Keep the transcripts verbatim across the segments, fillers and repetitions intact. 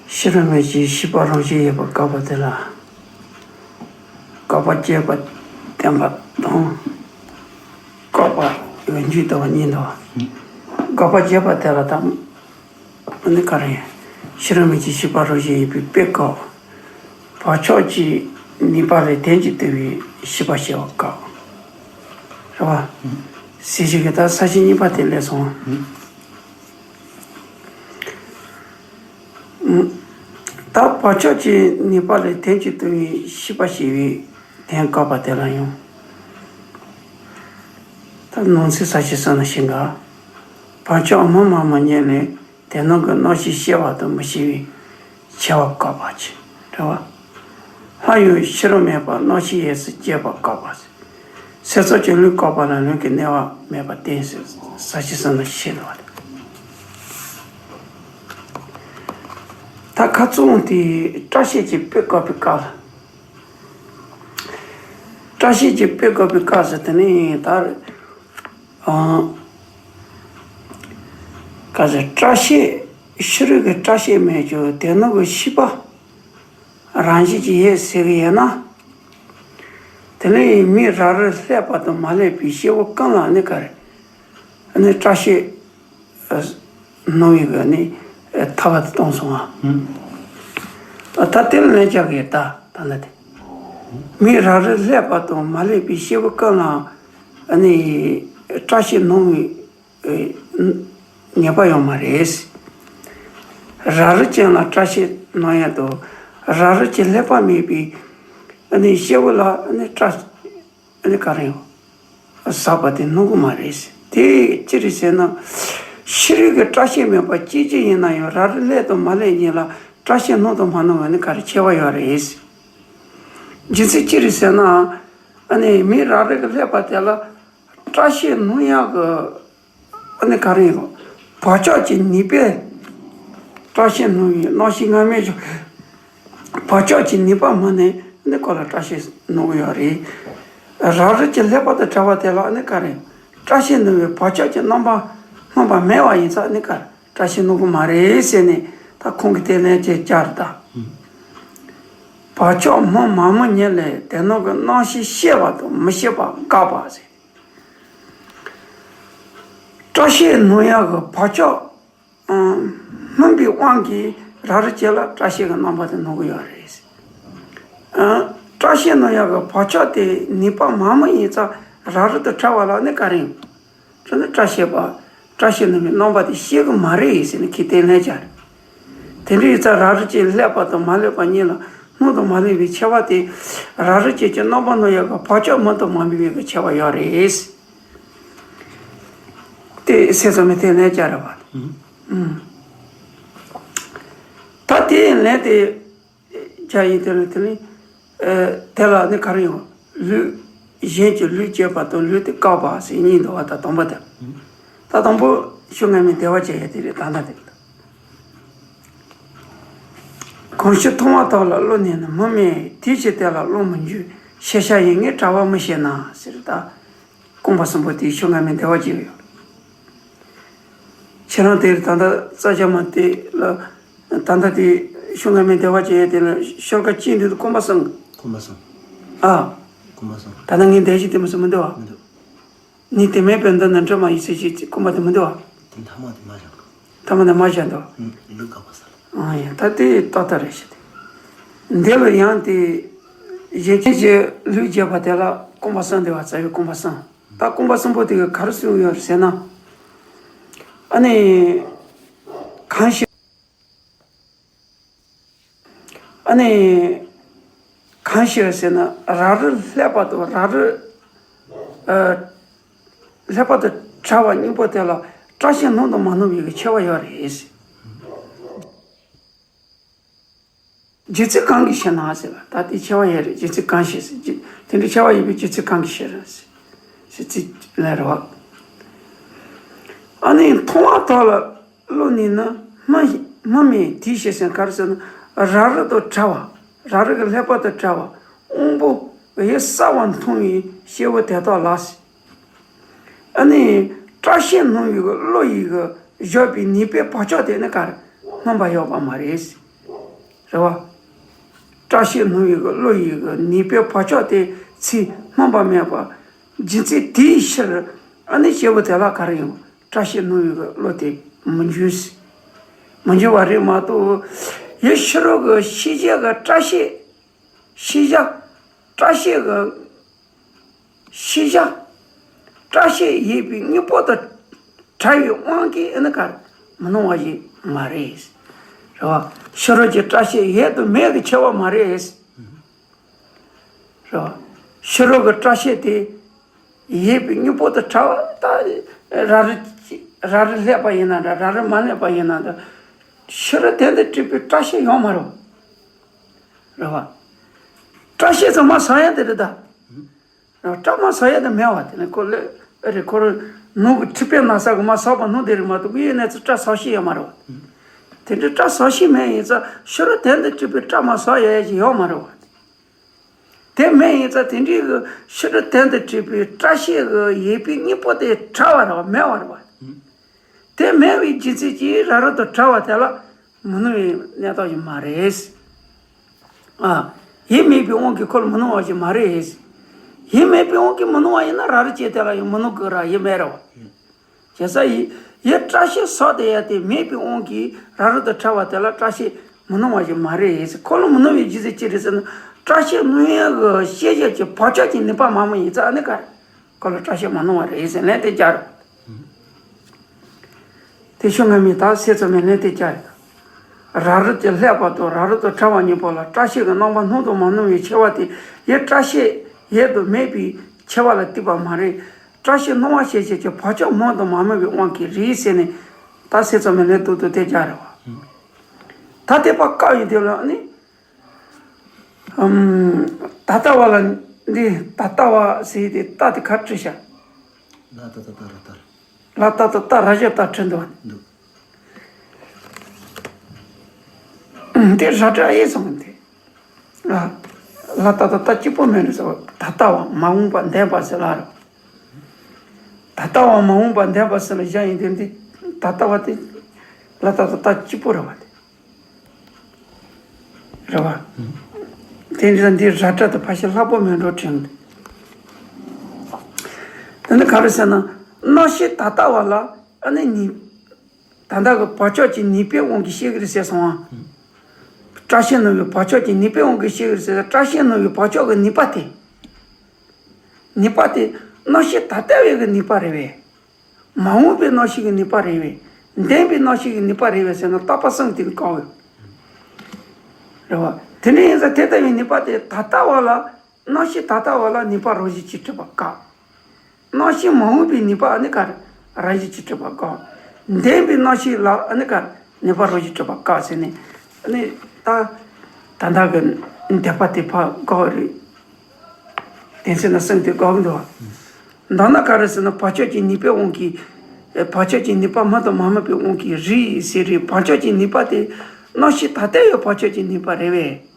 ཤེས་རབ་མེད་ཅིང་ཤེས་པ་རང་བཞིན་ཡོད་པར་དགག་པ་དེ་ལ། དགག་པ་བྱས་པ་བསྟན་པ་དང་། བཀག་པ་ཡོད་འཇུག་ལྟ་བུ་གཉིས་འདུག་དགག་པ་བྱས་པ་དེ་ལ་དང་། ཨ་ནི་ག་རེ། ཤེས་རབ་མེད་ཅིང་ཤེས་པ་རང་བཞིན་ཡོད་པའི་དཔེ་བཀག་བག་ཆགས་ཀྱི་ནུས་པ་ལས་དོན་གྱིས་བཏུལ་བའི་ཤེས་པ་ཞེས་པ་བཀག་རེད་བ། ཟེར་ཞིག་གི་ད་ས་བཅད་གཉིས་པ་དེ་སླེབས་སོང་། ད་བག་ཆགས་ཀྱི་ནུས་པ་ལས་དོན་གྱིས་བཏུལ་བའི་ཤེས་པ་ཞེས་པའི་དོན་བཀག་པ་དེ་ལ་ཡང་། ད་ནང་ཚན་ས་བཅད་གསུམ་ན་ཞིག་ག་བག་ཆགས་སྨིན་མ་སྨིན་ཉིད་ལས། དེ་སྣང་གི་རྣམ་ཤེས་ཤེས་པ་དང་མི་ཤེས་པའི་ཁྱད་པར་བཀག་པ་ཅིག་རེད་བ། སླར་ཡང་ཤེས་རབ་མེད་པར་རྣམ་ཤེས་ཡོངས་སུ་གཅོད་པ་བཀག་པ་ཟེར། སེམས་ཙམ་གྱི་ལུས་བཀག་པ་ལ་ལུས་ཀྱི་གནས་པ་མེད་པར་བསྟན་ཟེར་ས་བཅད་གསུམ་ན་བཤད་འདུག་བ། ད་ཁ་ཚུགས་དེ་སྐྲ་ཤད་ཀྱི་དཔེ་བཀག་པའི་སྐབས་ལ། སྐྲ་ཤད་ཀྱི་དཔེ་བཀག་པའི་སྐབས་སུ་དེ་ནས་ད། ཨང་། ག་ཟེར་སྐྲ་ཤད། ཕྱི་རོལ་གྱི་སྐྲ་ཤད་མེད་ཀྱང་དེ་ནང་གི་ཤེས་པ་རང་བཞིན་གྱིས་ཡོད་ཟེར་གྱི་ཡོད་ན། དེ་ནས་མི་རབ་རིབ་སླེབས་པ་དང་མ་སླེབས་པའི་སྐྱེ་བོ་ཀུན་ལ་ནི་ག་རེ། ནི་སྐྲ་ཤད་སྣང་བའི་གི་ནི་ཐར་པ་དེ་སྟོན་སོང་ང་། ད་དེ་ལ་ལན་རྒྱག་གི་ད་ད་ལ་དེ། མི་རབ་རིབ་སླེབས་པ་དང་མ་སླེབས་པའི་སྐྱེ་བོ་ཀུན་ལ་ནི་སྐྲ་ཤད་སྣང་བའི་ངེས་པ་ཡོད་མ་རེད། རབ་རིབ་ཅན་ལ་སྐྲ་ཤད་སྣང་ཡ་དང་། རབ་རིབ་ཀྱི་སླེབས་པ་མེད་པའི་ནི་སྐྱེ་བོ་ལ་ནི་སྐྲ་ནི་ག་རེ་ཡོད། ཟག་པ་དེ་སྣང་གི་མ་རེད། དེ་ཅི་རེད་ཟེར་ན། ཕྱི་རོལ་གྱི་སྐྲ་ཤད་མེད་པ་སྐྱེ་རྒྱུ་ཡིན་ན་ཡང་རབ་རིབ་སླེབས་དང་མ་སླེབས་གཉིས་ལ་སྐྲ་ཤད་སྣང་དང་མ་སྣང་བ་ནི་ག་རེ་ཁྱད་པར་ཡོད་རེད། རྒྱུ་མཚན་ཅི་རེད་ཟེར་ན། ཨ་ནི་མི་རབ་རིབ་ཀྱི་སླེབས་པ་དེ་ལ་སྐྲ་ཤད་སྣང་ཡག་གི་ཨ་ནི་ག་རེ་ཡིན་རུང་། བག་ཆགས་ཀྱི་ནུས་པས་སྐྲ་ཤད་སྣང་བའི་རྣམ་ཤེས་སྔ་མའི་བྱུང་། བག་ཆགས་ཀྱི་ནུས་པ་མ་ནི་ནི་ཁོ་ལ་སྐྲ་ཤད་སྣང་གི་ཡོད་རེད། རབ་རིབ་ཀྱི་སླེབས་པ་དང་བྲལ་བ་དེ་ལ་ནི་ག་རེ། སྐྲ་ཤད་སྣང་བའི་བག་ཆགས་ཀྱི་རྣམ་པ་སྨིན་པ་མེད་པ་ཡིན་ཙང་ནི་ག་རེ་སྐྲ་ཤད་སྣང་གི་མ་རེད་ཟེར་ནས་ད་ཁོང་གིས་དེ་ལན་ཅིག་བསྐྱར་ད། བག་ཆགས་སྨིན་མ་སྨིན་ཉིད་ལས་དེ་སྣང་གི་རྣམ་ཤེས་ཤེས་པ་དང་མི་ཤེས་པ་དགག་པ་ཟེར། སྐྲ་ཤད་སྣང་ཡག་གི་བག་ཆགས་སྨིན་པའི་དབང་གིས་རབ་རིབ་ཅན་ལ་སྐྲ་ཤད་ཀྱི་རྣམ་པ་དེ་སྣང་གི་ཡོད་རེད། སྐྲ་ཤད་སྣང་ཡག་གི་བག་ཆགས་དེ་ནུས་པ་མ་སྨིན་ཡིན་ཙང་རབ་རིབ་དང་བྲལ་བ་ལ་ནི་ག་རེ་ཡིན། དེ་ནི་སྐྲ་ཤད་པ། སྐྲ་ཤད་སྣང་བའི་རྣམ་པ་དེ་ཤེས་གི་མ་རེད་ཟེར་ནས་ཁོས་དེ་ལན་བརྒྱབ། དེ་འདྲ་ཡིན་ཙང་རབ་རིབ་ཅན་སླེབས་པ་དང་མ་སླེབས་པ་གཉིས་ལ་སྣང་དང་མ་སྣང་བའི་ཁྱད་པར་དེ། རབ་རིབ་ཅན་གྱི་རྣམ་པ་སྣང་ཡག་གི་བག་ཆགས་སྨིན་དང་མ་སྨིན་པའི་གི་ཁྱད་པར་ཡོད་རེད། དེ་སེམས་ཙམ་མི་དེ་ལན་བརྒྱབ་རེད་བ། ཨུམ། ད་དེ་ལན་དེ་བརྒྱབ་ཡིན་དེ་ལ་དེ་ནི། ཨ། དེ་ལ་ནི་ག་རེ་ཡོང་། ལུས་གཞན་གྱི་ལུས་བསྐྱེད་པ་དང་ལུས་དེ་བཀག་པ་ཟེར་གཉིས་འདུག་བ། ད་དང་པོ་དེ། ད་དང་པོ་ཤོ་ལྔ་མའི་བདེ་བ་ཅན་ཡོད་དེ་རེད། ད་ལྟ་དེ། གང་ཕྱིར་མཐོང་བ་དག་ལ་བློ་གནས་ན། སྨིན་མེད་དེ་ཕྱིར་དེ་ལ་བློ་མི་འཇུག་ཤེས་བྱ་ཡིན་ངེས་བྲལ་བ་མི་ཤེས་ན་ཟེར། ད་རྐང་པ་གསུམ་པོ་དེ་ཤོ་ལྔ་མའི་བདེ་བ་ཅན་ཡོད། ཁྱེད་རང་དེར་ད་ལྟ་རྩ་རྒྱ་མ་དེ་ལ། ད་ལྟ་དེ་ཤོ་ལྔ་མའི་བདེ་བ་ཅན་ཡོད་དེ་ལ་ཤོ་ལྔ་ཅན་དེ་རྐང་པ་གསུམ། རྐང་པ་གསུམ། ཨ། རྐང་པ་གསུམ། ད་ལྟ་ངས་འདས་ཞིག་དེ་མི་གསུམ་མི་འདུག་བ། མི་འདུག་ནི་དེ་མེད་པའི་མདོ་ནི་འདྲ་མ་ཡིན་ཟེར་ཞིག་རྐང་པ་དེ་མི་འདུག་བ། དེ་མཐའ་མ་དེ་མ་བཞག་ཐ་མ་ནས་མ་བཞག་འདུག་ཨུ། ལུས་བཀག་པ་ས་ལ། ཨ་ཡ། ད་དེ་ཏག་ཏག་རེད་ཤག་དེ། འདི་ལ་ཡང་དེ། གཞན་ཕྱིར་གྱི་ལུས་བསྐྱེད་པ་དེ་ལ་རྐང་པ་གསུམ་འདུག་བ། རྩ་བའི་རྐང་པ་གསུམ། ད་རྐང་པ་གསུམ་པོ་དེ་ག་རེ་གསུངས་ཡོད་ཟེར་ན། ཨ་ནི། གང་ཞིག་ཨ་ནི། གང་ཞིག་ཟེར་ན་རབ་རིབ་སླེབས་པ་དང་རབ་རིབ། ཨ། སླེབས་པ་དང་བྲལ་བ་གཉིས་པོ་དེ་ལ་སྐྲ་ཤད་སྣང་དང་མ་སྣང་བའི་གི་ཁྱད་པར་ཡོད་རེད། རྒྱུ་མཚན་གང་གིས་ཤེས་ན་ཟེར་བ། ད་དེ་ཁྱད་པར་ཡོད་རེད། རྒྱུ་མཚན་གང་ཞིག་ཟེར་རྒྱུ། དེ་འདྲའི་ཁྱད་པར་ཡོད་པའི་རྒྱུ་མཚན་གང་གིས་ཤེས་རུང་ཟེར། ཟེར་ཚིག་ལན་རེ་བ། ཨ་ནི་མཐོང་བ་དག་ལ་བློ་གནས་ན། སྨིན་སྨིན་མེད་དེ་ཕྱིར་ཟེར་ག་རེ་ཟེར་ན། རབ་རིབ་དང་བྲལ་བ། རབ་རིབ་ཀྱི་སླེབས་པ་དང་བྲལ་བ། དབང་པོ་ཡིད་གསལ་བར་མཐོང་བའི་སྐྱེ་བོ་དེ་དག་ལ། ཨ་ནི་སྐྲ་ཤད་སྣང་བའི་གི་བློ་ཡི་གི་བཞག་པའི་ནུས་པའི་བག་ཆགས་དེ་ནི་ག་རེ་སྨིན་པ་ཡོད་པ་མ་རེད། རེད་བ། སྐྲ་ཤད་སྣང་བའི་གི་བློ་ཡི་གི་ནུས་པའི་བག་ཆགས་དེ་ཚེ་སྨིན་པ་མེད་པ། རྒྱུ་མཚན་དེའི་ཕྱིར་ཨ་ནི་སྐྱེས་བུ་དེ་ལ་ག་རེ་ཡོང་། སྐྲ་ཤད་སྣང་བའི་གི་བློ་དེ་མི་འབྱུང་། མི་འབྱུང་བ་རེད་མ་གཏོགས། ཡུལ་ཕྱི་རོལ་གི་ཤེས་བྱ་གི་སྐྲ་ཤད། ཤེས་བྱ། སྐྲ་ཤད་གི་ཤེས་བྱ། སྐྲ་ཤད་ཡོད་པའི་དངོས་པོ་དང་བྲལ་བའི་དབང་གིས་ཨ་ནི་ག་རེ་མི་སྣང་བ་ཞིག་མ་རེད། རེད་བ། ཕྱི་རོལ་གྱི་སྐྲ་ཤད་ཡོད་དང་མེད་ཀྱི་ཁྱད་པར་མ་རེད། རེད་བ། ཕྱི་རོལ་གྱི་སྐྲ་ཤད་དེ་ཡོད་པའི་དངོས་པོ་དང་བྲལ་བ་ད། ར་རི། ར་རི་ལྷས་པ་ཡིན་ན་འདྲ། ར་རི་མ་ལྷས་པ་ཡིན་ན་འདྲ། ཕྱི་རོལ་དོན་དུ་གྲུབ་པའི་སྐྲ་ཤད་ཡོད་མ་རེད། རེད་བ། སྐྲ་ཤད་ཚང་མ་ཟག་ཡ་དེ་རེད་ད། སྐྲ་མ་ཟག་ཡ་དེ་མེད་བ། དེ་ནི་ཁོ་ལས་ཨེ་རེད། ཁོ་རང་ནང་གི་མཁྲིས་པའི་ན་ཚ་གི་མ་ཟག་པ་ནང་དེ་རེད་མ་གཏོགས། དབུས་ཡུལ་ནས་ཚུར་སྐྲ་ཟག་ཤེས་ཡོད་མ་རེད་བ། དེ་འདྲའི་སྐྲ་ཟག་ཤེས་མེད་ཡིན་ཙང་ཕྱི་རོལ་དོན་དུ་གྲུབ་པའི་སྐྲ་མ་ཟག་ཡ་ཡ་ཞིག་ཡོད་མ་རེད་བ། དེ་མེད་ཡིན་ཙང་དེ་འདྲའི་གི་ཕྱི་རོལ་དོན་དུ་གྲུབ་པའི་སྐྲ་ཤད་གི་ཡོད་པའི་དངོས་པོ་དེ་བྲལ་བ་རེད་བ། མེད་བ་རེད་བ། དེ་མེད་པའི་རྒྱུ་མཚན་གྱིས་ར་རི་དང་བྲལ་བ་དེ་ལ་མི་སྣང་བའི་གནས་སྟངས་ཞིག་མ་རེད། ཨ། ཡུལ་མེད་པའི་དབང་གིས་ཁོ་ལ་མི་སྣང་བ་ཞིག་མ་རེད། ཡུལ་མེད་པའི་དབང་གིས་མི་སྣང་བ་ཡིན་ན་ར་རི་སྐྱེས་དེ་ལ་ཡང་མི་སྣང་གི་ར། ཡུལ་མེད་རེད་བ། བྱས་ཙང་ཡུལ། ཡུལ་སྐྲ་ཤད་ཟག་བསྡད་ཡ་དེ་མེད་པའི་དབང་གིས་ར་རི་དང་བྲལ་བ་དེ་ལ་སྐྲ་ཤད་མི་སྣང་བ་ཞིག་མ་རེད། ཁོ་ལ་མི་སྣང་བའི་རྒྱུ་མཚན་ཅི་རེད་ཟེར་ན། སྐྲ་ཤད་སྣང་ཡ་གི་ཤེས་བྱ་གི་བག་ཆགས་ཀྱི་ནུས་པ་མང་པོ་ཡིན་ཙང་ཨ་ནི་ག་རེ། ཁོ་ལ་སྐྲ་ཤད་མ་སྣང་བ་རེད་ཟེར་ལན་དེ་རྒྱག་རོགས། དེ་ཤོད་ངེས་མེད་ད། སེམས་ཙམ་པས་ལན་དེ་རྒྱག་ཡོད། ར་རི་དེ་ལྷས་པ་དང་ར་རི་དང་བྲལ་བ་གཉིས་པོ་ལ་སྐྲ་ཤད་ཀྱི་རྣམ་པ་སྣང་དང་མ་སྣང་བའི་ཁྱད་པར་དེ། ཡུལ་སྐྲ་ཤད་ཡོད་དང་མེད་པའི་ཁྱད་པར་ལ་ལྟོས་པ་མ་རེད། སྐྲ་ཤད་སྣང་བ་ཤེས་བྱེད་ཀྱི་བག་ཆགས་མང་དང་མ་མང་བའི་དབང་གིས་རེད་ཟེར་ནས། ད་སེམས་ཙམ་པས་ལན་རྡོག་རྡོག་དེ་རྒྱག་རེད་བ། ད་དེ་པ་བཀག་ཡོད་དེ་ལ་ནི། ཨམ། ད་ལྟ་བ་ལ་འདི་ད་ལྟ་བ་ཟེར་དེ་ད་དེ་ག་བྲིས་ཤག་ལ་ད་ད་ད་ར་ད། ལ་ད་ད་ད་ར་ཞབས་ད་བྲིས་འདུག་འདུག་འདི་ར་སྒྲ་ཨེ་སོང་འདི། ལ་ད་ད་ད་གཅིག་པོ་མེད་འགྲོ་ཟེར་བ། ད་ལྟ་བ་མ་འོངས་པ་འདས་པ་ཟེར་ལ་རེད། ད་ལྟ་བ་མ་འོངས་པ་འདས་པ་ཟེར་ལ་བཞག་ཡིན་དེ་འདི། ད་ལྟ་བ་དེ་ལ་ད་ད་ད་གཅིག་པོ་རེད་བ་དེ། རེད་བ། དེ་འདྲ་འདི་ར་སྒྲ་དེ་ཕལ་ཆེར་ལྷག་པོ་མེད་འགྲོ་དྲན། དེ་ནི་ག་རེ་ཟེར་ན། རྣམ་ཤེས་ད་ལྟ་བ་ལ་ཨ་ནི་ནི། ད་ལྟ་གི་བག་ཆགས་ཀྱི་ནུས་པའི་དབང་གིས་ཤེས་ཀྱི་རེད་ཟེར་སོང་ཨ། སྐྲ་ཤད་སྣང་བའི་བག་ཆགས་ཀྱི་ནུས་པའི་དབང་གིས་ཤེས་ཀྱི་རེད་ཟེར། སྐྲ་ཤད་སྣང་བའི་བག་ཆགས་ཀྱི་ནུས་པ་དེ། ནུས་པ་དེ་རྣམ་ཤེས་ད་ལྟ་བའི་གི་ནུས་པ་རེད་བས། མ་འོངས་པའི་རྣམ་ཤེས་ཀྱི་ནུས་པ་རེད་བས། འདས་པའི་རྣམ་ཤེས་ཀྱི་ནུས་པ་རེད་བས་ཟེར་ན་བརྟག་པ་གསུམ་དེ་ནི་བཀག་འོས། རེད་བ། དེ་འདྲ་ཡིན་ཙང་དེ་ལྟ་བུའི་ནུས་པ་དེ་ད་ལྟ་བ་ལ། རྣམ་ཤེས་ད་ལྟ་བ་ལ་ནུས་པ་རང་བཞིན་གྱིས་གྲུབ་པ་བཀག་རྣམ་ཤེས་མ་འོངས་པའི་ནུས་པ་ཨ་ནི་ག་རེ། རང་བཞིན་གྱིས་གྲུབ་པ་བཀག་འདས་པའི་རྣམ་ཤེས་ལ་ཨ་ནི་ག་རེ། ནུས་པ་རང་བཞིན་གྲུབ་པ་བཀག་ཟེར་ནས། ཨ་ནི་ད། ད་ལྟ་གི་འདས་པ་དེ་ཕར་བཀག་རེད། དེ་ཚེ་ན་སེམས་དེ་འགག་འདུག་མདོར་ན་ག་རེ་ཟེར་ན་བག་ཆགས་ཀྱི་ནུས་པའི་དབང་གིས། བག་ཆགས་ཀྱི་ནུས་པ་མ་དང་མ་མང་པའི་དབང་གིས་རེད་ཟེར་རེད། བག་ཆགས་ཀྱི་ནུས་པ་དེ་རྣམ་ཤེས་ད་ལྟ་ཡི་བག་ཆགས་ཀྱི་ནུས་པ་རེད་བས།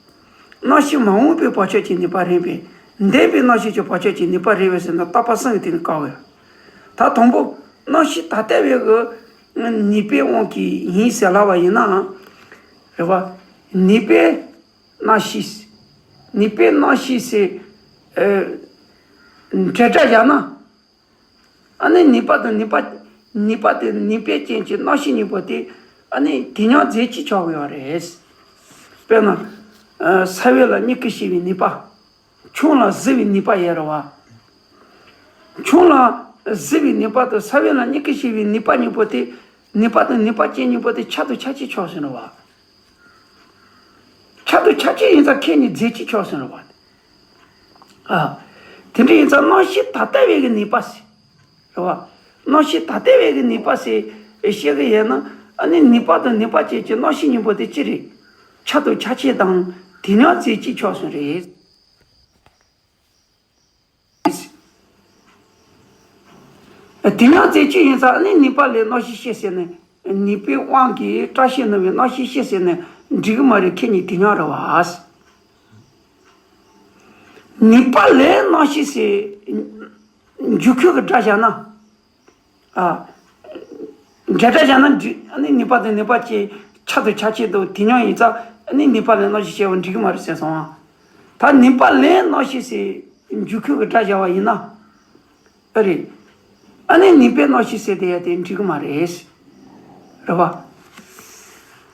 རྣམ་ཤེས་མ་འོངས་པའི་བག་ཆགས་ཀྱི་ནུས་པ་རེད་པས། འདས་པའི་རྣམ་ཤེས་ཀྱི་བག་ཆགས་ཀྱི་ནུས་པ་རེད་བས་ཟེར་ན་བརྟག་པ་གསུམ་གྱིས་དེ་ནི་བཀག་འོས། ད་དང་པོ་རྣམ་ཤེས་ད་ལྟ་བའི་གི་ནུས་པའི་དབང་གིས་ཡིན་ཟེར་ལབ་པ་ཡིན་ན། རེད་བ། ནུས་པའི་རྣམ་ཤེས། ནུས་པའི་རྣམ་ཤེས་ཟེར། ཨེ། འབྲེལ་སྒྲ་བཞག་ན། ཨ་ནི་ནུས་པ་དང་ནུས་པ། ནུས་པ་དེ་ནུས་པའི་རྐྱེན་གྱིས་རྣམ་ཤེས་གཉིས་པོ་དེ་ཨ་ནི་དེ་མཉམ་རྫས་གཅིག་ཆགས་ཡོད་རེད། དཔེར་ན། ཨ། ས་བོན་ལ་མྱུ་གུ་སྐྱེ་བའི་ནུས་པ། ཆང་ལ་བཟི་བའི་ནུས་པ་ཡོད་རེད་བ། ཆང་ལ་བཟི་བའི་ནུས་པ་དང་ས་བོན་ལ་མྱུ་གུ་སྐྱེ་བའི་ནུས་པ་གཉིས་པོ་དེ། ནུས་པ་དང་ནུས་པ་ཅན་གཉིས་པོ་དེ་ཆ་དང་ཆ་ཅན་ཆགས་ཟིན་རེད་བ། ཆ་དང་ཆ་ཅན་ཡིན་ཙང་ཁྱེད་གཉིས་རྫས་གཅིག་ཆགས་ཟིན་རེད་བ། ཨ། དེ་འདྲ་ཡིན་ཙང་རྣམ་ཤེས་ད་ལྟ་བའི་གི་ནུས་པ་ཟེར། རེད་བ། རྣམ་ཤེས་ད་ལྟ་བའི་གི་ནུས་པ་ཟེར་བཤད་གི་ཡོད་ན། ཨ་ནི་ནུས་པ་དང་ནུས་པ་ཅན་གྱི་རྣམ་ཤེས་གཉིས་པོ་དེ་ཅི་རེད། ཆ་དང་ཆ་ཅན་དང་དེ་མཉམ་རྫས་གཅིག་ཆགས་ཟིན་རེད། དེ་མཉམ་རྫས་གཅིག་ཡིན་ཙང་ནི་ནུས་པ་ལས་རྣམ་ཤེས་སྐྱེ་ཟེར་ནས། ནུས་པའི་དབང་གིས་སྐྲ་ཤད་སྣང་བའི་རྣམ་ཤེས་སྐྱེ་ཟེར་ནས་འགྲིག་གི་མ་རེད། ཁྱེད་གཉིས་དེ་མཉམ་རེད་བ། ནུས་པ་ལས་རྣམ་ཤེས་ཟེར། འཇུག་ཁུལ་གྱི་སྒྲ་བཞག་ན། ཨ། འབྲེལ་སྒྲ་བཞག་ན་འགྲིག་ཨ་ནི་ནུས་པ་དང་ནུས་པ་ཅན་ཆ་དང་ཆ་ཅན་དང་དེ་མཉམ་ཡིན་ཙང་ ཨ་ནི་ནུས་པ་ལྡན་རྣམ་ཤེས་བྱས་པ་འགྲིག་གི་མ་རེད་ཟེར་སོང་ཨ། ད་ནུས་པ་ལྡན་རྣམ་ཤེས་ཟེར་འཇུག་ཁུལ་གྱི་སྒྲ་བཞག་པ་ཡིན་ན། ཨ་རེད། ཨ་ནི་ནུས་པའི་རྣམ་ཤེས་ཟེར་དེ་ཡ་དེ་འགྲིག་གི་མ་རེད། རེད་བ།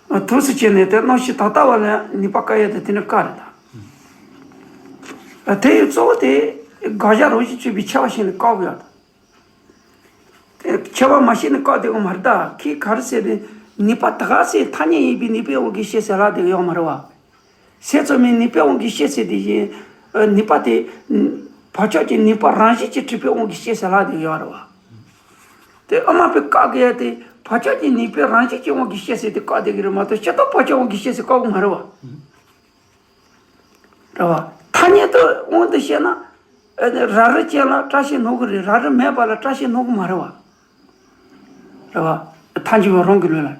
ཨ་ཐུགས་སུ་ཆེ་ནས་དེ་རྣམ་ཤེས་ད་ལྟ་བ་ལ་ནུས་པ་བཀག་ཡ་དེ་དེ་ནི་བཀག་རེད་ད། ཨ་དེ་ཡི་གཙོ་བོ་དེ་དགག་བྱ་རང་བཞིན་གཅིག་པའི་ཁྱད་པར་ཤེས་ནས་བཀག་དགོས་ཡ་ད། དེ་ཁྱད་པར་མ་ཤེས་ནས་བཀག་བསྡད་དགོས་མ་རེད་ད། ཁྱེད་ག་རེ་ཟེར་དེ་ནུས་པ་ད་ག་ཟེར་ཐ་སྙད་ཡིན་པའི་ནུས་པའི་དབང་གིས་ཤེས་ཟེར་ལབ་བསྡད་ཡོད་མ་རེད་བ། སེམས་ཙམ་མའི་ནུས་པའི་དབང་གིས་ཤེས་ཟེར་དེ་བཞིན། ཨ་ནུས་པ་དེ། བག་ཆགས་ཀྱི་ནུས་པ་རང་བཞིན་གྱིས་གྲུབ་པའི་དབང་གིས་ཤེས་ཟེར་ལབ་བསྡད་ཡོད་རེད་བ། དེ་ཨ་མ་པའི་བཀག་གི་ཡ་དེ་བག་ཆགས་ཀྱི་ནུས་པའི་རང་བཞིན་གྱི་དབང་གིས་ཤེས་ཟེར་དེ་བཀག་བསྡད་ཀྱི་རེད་མ་གཏོགས་སྤྱིར་བཏང་བག་ཆགས་དབང་གིས་ཤེས་ཟེར་བཀག་གི་མ་རེད་བ། རེད་བ། ཐ་སྙད་དུ་དབང་དུ་བྱས་ན། ཨ་ནི་ར་རི་ཅན་ལ་སྐྲ་ཤད་སྣོན་གྱི་རེད། ར་རི་མེད་པ་ལ་སྐྲ་ཤད་སྣོན་གྱི་མ་རེད་བ། རེད་བ། ཐལ་འགྱུར་བ་རང་གི་ལུགས་ལ།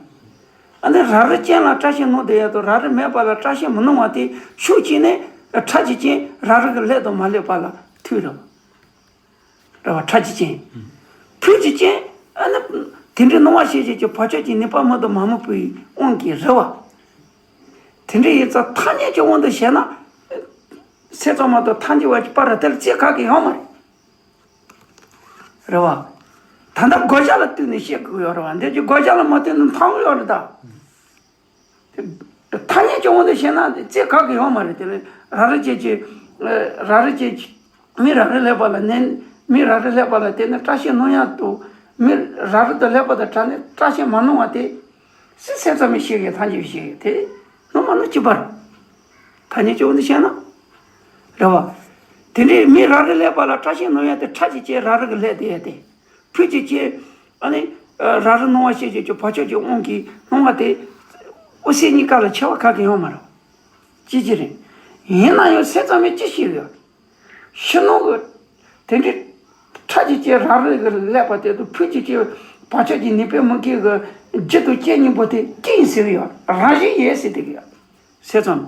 ཨ་ནི་ར་རི་ཅན་ལ་སྐྲ་ཤད་སྣོན་བསྡད་ཡ་དང་ར་རི་མེད་པ་ལ་སྐྲ་ཤད་མི་སྣོན་པ་དེ་ཤུགས་གཅིག་ནས་ཁྲ་གི་རྐྱེན་ར་རི་གི་ལྷད་དང་མ་ལྷད་པ་ལ་ཐུག་རེད་བ། རེད་བ། ཁྲ་གི་རྐྱེན། ཕུ་གི་རྐྱེན། ཨ་ནི་དེ་འདྲའི་སྣང་བ་ཤེས་བྱེད་ཀྱི་བག་ཆགས་ཀྱི་ནུས་པ་མི་དང་མ་མི་པོའི་དབང་གིས་རེད་བ། དེ་འདྲ་ཡིན་ཙང་ཐ་སྙད་ཀྱི་དབང་དུ་བྱས་ན། སེམས་ཙམ་མ་གཏོགས་ཐལ་འགྱུར་བ་གྱི་བར་ར་དེ་ལ་རྩིས་ཁག་གི་ཡོད་མ་རེད། རེད་བ། ད་ལྟ་དགག་བྱ་ལ་ལྟོས་ནས་བཤད་དགོས་ཡོད་རེད་བ། འདི་ཀྱི་དགག་བྱ་ལ་མ་ལྟོས་ན་འཐོན་གི་ཡོད་རེད་ད། ཐ་སྙད་ཀྱི་དབང་དུ་བྱས་ན་རྩིས་ཁག་གི་ཡོད་མ་རེད། དེ་ནི་ར་རི་ཅན་གྱི། ར་རི་ཅན་གྱི། མི་ར་རི་ལྷད་པ་ལ་ནན། མི་ར་རི་ལྷད་པ་ལ་བརྟེན་ནས་སྐྲ་ཤད་སྣོན་ཡག་ཏུ། མི་ར་རི་དང་ལྷད་པ་དང་བྲལ་ནས་སྐྲ་ཤད་མ་སྣོན་པ་དེ། སུས་སེམས་ཙམ་མའི་ཤེས་ཀྱི་ཐལ་འགྱུར་བའི་ཤེས་ཀྱི་དེ་སྣོན་མ་སྣོན་གཅིག་པ་རེད། ཐ་སྙད་ཀྱི་དབང་དུ་བྱས་ན། རེད་བ། དེ་འདྲའི་མི་ར་རི་ལྷད་པ་ལ་སྐྲ་ཤད་སྣོན་ཡག་དེ་ཁྲ་གི་རྐྱེན་ར་རི་གི་ལྷད་དེ་ཡ་དེ། ཕུ་གི་རྐྱེན། ཨ་ནི། ར་རི་སྣང་བ་ཤེས་བྱེད་ཀྱི་བག་ཆགས་ཀྱི་དབང་གིས་སྣང་བ་དེ། དབུ་སེམས་གཉིས་ཀ་ལ་ཁྱད་པར་ག་གེ་ཡོད་མ་རེད། ཅི་ཅི་རེད། ཡིན་ན་ཡང་སེམས་ཙམ་མའི་ཅི་ཞིག་ཡོད། ཕྱི་ནང་གི། དེ་འདྲའི་ཁྲ་གི་རྐྱེན་ར་རི་གི་ལྷད་པ་དེ་དང་ཕུ་གི་རྐྱེན་བག་ཆགས་ཀྱི་ནུས་པའི་མུ་གེ་གི་རྒྱུ་དང་རྐྱེན་གཉིས་པོ་དེ་གཅིག་ཡིན་ཟེར་གི་ཡོད། རང་བཞིན་ཡིན་ཟེར་དེ་གི་ཡོད། སེམས་ཙམ།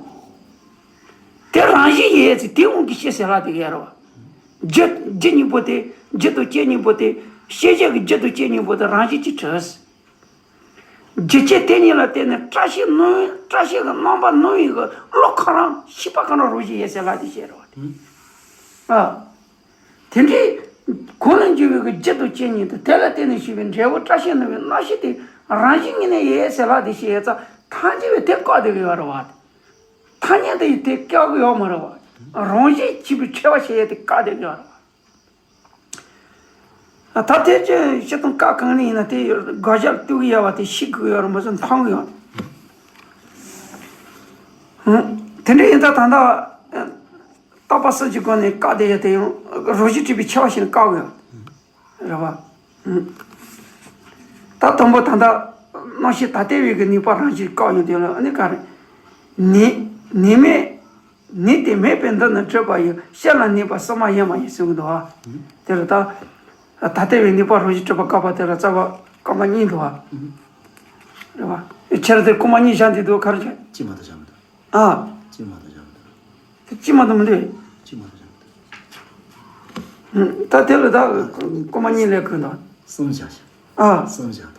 དེ་རང་བཞིན་ཡིན་ཟེར་དེའི་དབང་གིས་ཤེས་ཟེར་ལབ་དེ་གི་ཡོད་རེད་བ། རྒྱུ་རྒྱུ་གཉིས་པོ་དེ། རྒྱུ་དང་རྐྱེན་གཉིས་པོ་དེ། ཤེས་བྱ་གི་རྒྱུ་དང་རྐྱེན་གཉིས་པོ་དེ་རང་བཞིན་གྱིས་གྲུབ། རྒྱུ་རྐྱེན་དེ་གཉིས་ལ་བརྟེན་ནས་སྐྲ་ཤད་སྣོན། སྐྲ་ཤད་ཀྱི་རྣམ་པ་སྣང་བའི་གི་བློ་ཁོ་རང་ཤེས་པ་ཁོ་རང་རང་བཞིན་ཡིན་ཟེར་ལབ་དེ་བཤད་རེད་བ། ཨ། དེ་འདྲའི་གོང་ལ་འཇུག་པའི་གི་རྒྱུ་དང་རྐྱེན་གཉིས་དང་དེ་ལ་བརྟེན་ནས་བྱུང་བའི་འབྲས་བུ་སྐྲ་ཤད་སྣོན་པའི་རྣམ་ཤེས་དེ་རང་བཞིན་ངོས་ནས་ཡིན་ཟེར་ལབ་དེ་བཤད་ཡོད་ཙང་ཐལ་འགྱུར་བས་དེ་བཀག་བསྡད་ཀྱི་ཡོད་རེད་བ། ཐ་སྙད་དེ་ཡིས་དེ་བཀག་གི་ཡོད་མ་རེད་བ། རང་བཞིན་གཅིག་པའི་ཕྲད་པ་བྱེད་ཡས་དེ་བཀག་བསྡད་ཀྱི་ཡོད་རེད་བ། ད་དེ་ཅི་སྤྱིར་བཏང་བཀའ་གང་ནས་ཡིན་ན་དེ་དགག་བྱ་ལ་ལྟོས་ཀྱི་ཡོད་པ་དེ་ཤེས་དགོས་ཡོད་རེད་མ་གཏོགས་མཐོང་གི་ཡོད་རེད། དེ་འདྲ་ཡིན་ད་ད་ལྟ་རྟག་པ་གསུམ་གྱི་སྒོ་ནས་བཀག་བསྡད་ཡོད་དེ་ཡང་རང་བཞིན་གྲུབ་པའི་ཁྱད་པར་ཞིག་ནས་བཀག་གི་ཡོད་རེད་བ། ད་དང་པོ་ད་ལྟ་རྣམ་ཤེས་ད་ལྟ་བའི་གི་ནུས་པ་རང་བཞིན་བཀག་ཡོང་དུས་ལ་ཨ་ནི་ག་རེ། ནུས་ནུས་མེད། ནུས་དེ་མེད་པའི་མདུན་ན་གྲུབ་པ་ཡི། ཤེས་ལ་ནུས་པ་སྲིད་མ་ཡིན་མ་ཡིན་གསུངས་འདུག་བ། དེ་ལ་ད། ད་ལྟ་བའི་ནུས་པ་རང་བཞིན་གྲུབ་པ་བཀག་པ་དེ་ལ་རྩ་བ་རྐང་པ་གཉིས་འདུག་བ། རེད་བ། ཁྱེད་རང་དེ་རྐང་པ་གཉིས་བཞག་འདི་འདུག་ག་རེ་བྱས། གཅིག་མ་གཏོགས་བཞག་མི་འདུག་ཨ། གཅིག་མ་གཏོགས་བཞག་མི་འདུག་གཅིག་མ་གཏོགས་མི་འདུག་གཅིག་མ་གཏོགས་བཞག་མི་འདུག་ད་དེ་ལ་ད་རྐང་པ་གཉིས་ལས་གོས་འདུག་གསུམ་བཞག་ཤག་ཨ། གསུམ་བཞག་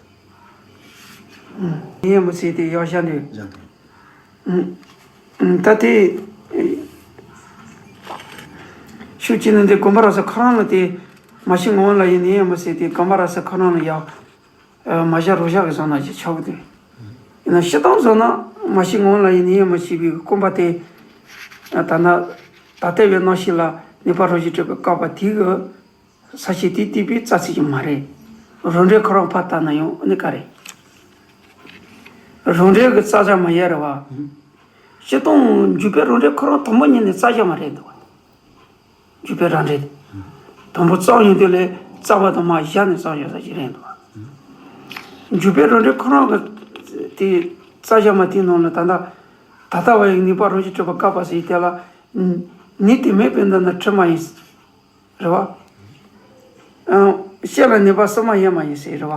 འདུག་ཡིན་མི་སྲིད་དེ་ཡག་བཞག་འདུག་བཞག་འདུག་ད་དེ། ཤུགས་ཀྱིས་ནི་འདི་དགོན་པ་ར་ས་ཁོ་རང་ལ་དེ། མ་ཤི་ངོ་ལ་ཡིན་ནི་ཡིན་མི་སྲིད་དེ་དགོན་པ་ར་ས་ཁོ་རང་ལ་ཡག་མ་བཞག་རོ་བཞག་གི་བཟོ་ན་ཅི་ཆོག་གི་འདུག་ཡིན་ན་སྤྱིར་བཏང་བཟོ་ན་མ་ཤི་ངོ་ལ་ཡིན་ནི་ཡིན་མི་སྲིད་པའི་རྐང་པ་དེ། ད་ན། ད་ལྟ་བའི་རྣམ་ཤེས་ལ་ནུས་པ་རང་བཞིན་གྲུབ་པའི་བཀག་པ་དེ་གི། ས་བཅད་དེ་བསྡུས་པའི་རྩ་ཚིག་ཅིག་མ་རེད། རང་འགྲེལ་ཁོ་རང་ཕར་བལྟས་ན་ཡང་ཨ་ནི་ག་རེ། རང་འགྲེལ་གྱི་རྩ་བཞག་མ་ཡལ་རེད་བ། སྤྱིར་བཏང་འཇུག་པའི་རང་འགྲེལ་ཁོ་རང་དང་པོ་ཉིད་ནས་རྩ་བཞག་མ་རེད་འདུག་བ། འཇུག་པའི་རང་འགྲེལ། དང་པོ་རྩ་བ་ཡིན་དུས་ལས་རྩ་བ་དང་མ་བཞག་ནས་རྩ་བ་ཡོད་ས་ཞིག་རེད་འདུག་བ། འཇུག་པའི་རང་འགྲེལ་ཁོ་རང་གི་དེ་རྩ་བཞག་མ་དེའི་ནང་ལ་ད་ལྟ་ད་ལྟ་བ་ཡི་ནུས་པ་རང་བཞིན་གྲུབ་པ་བཀག་པ་ཟེར་དེ་ལ་ནུས་དེ་མེད་པའི་མདུན་ན་གྲུབ་མ་ཡིན། རེད་བ། ཨང་། ཤེས་ལ་ནུས་པ་སྲིད་མ་ཡིན་མ་ཡིན་ཟེར་རེད་བ།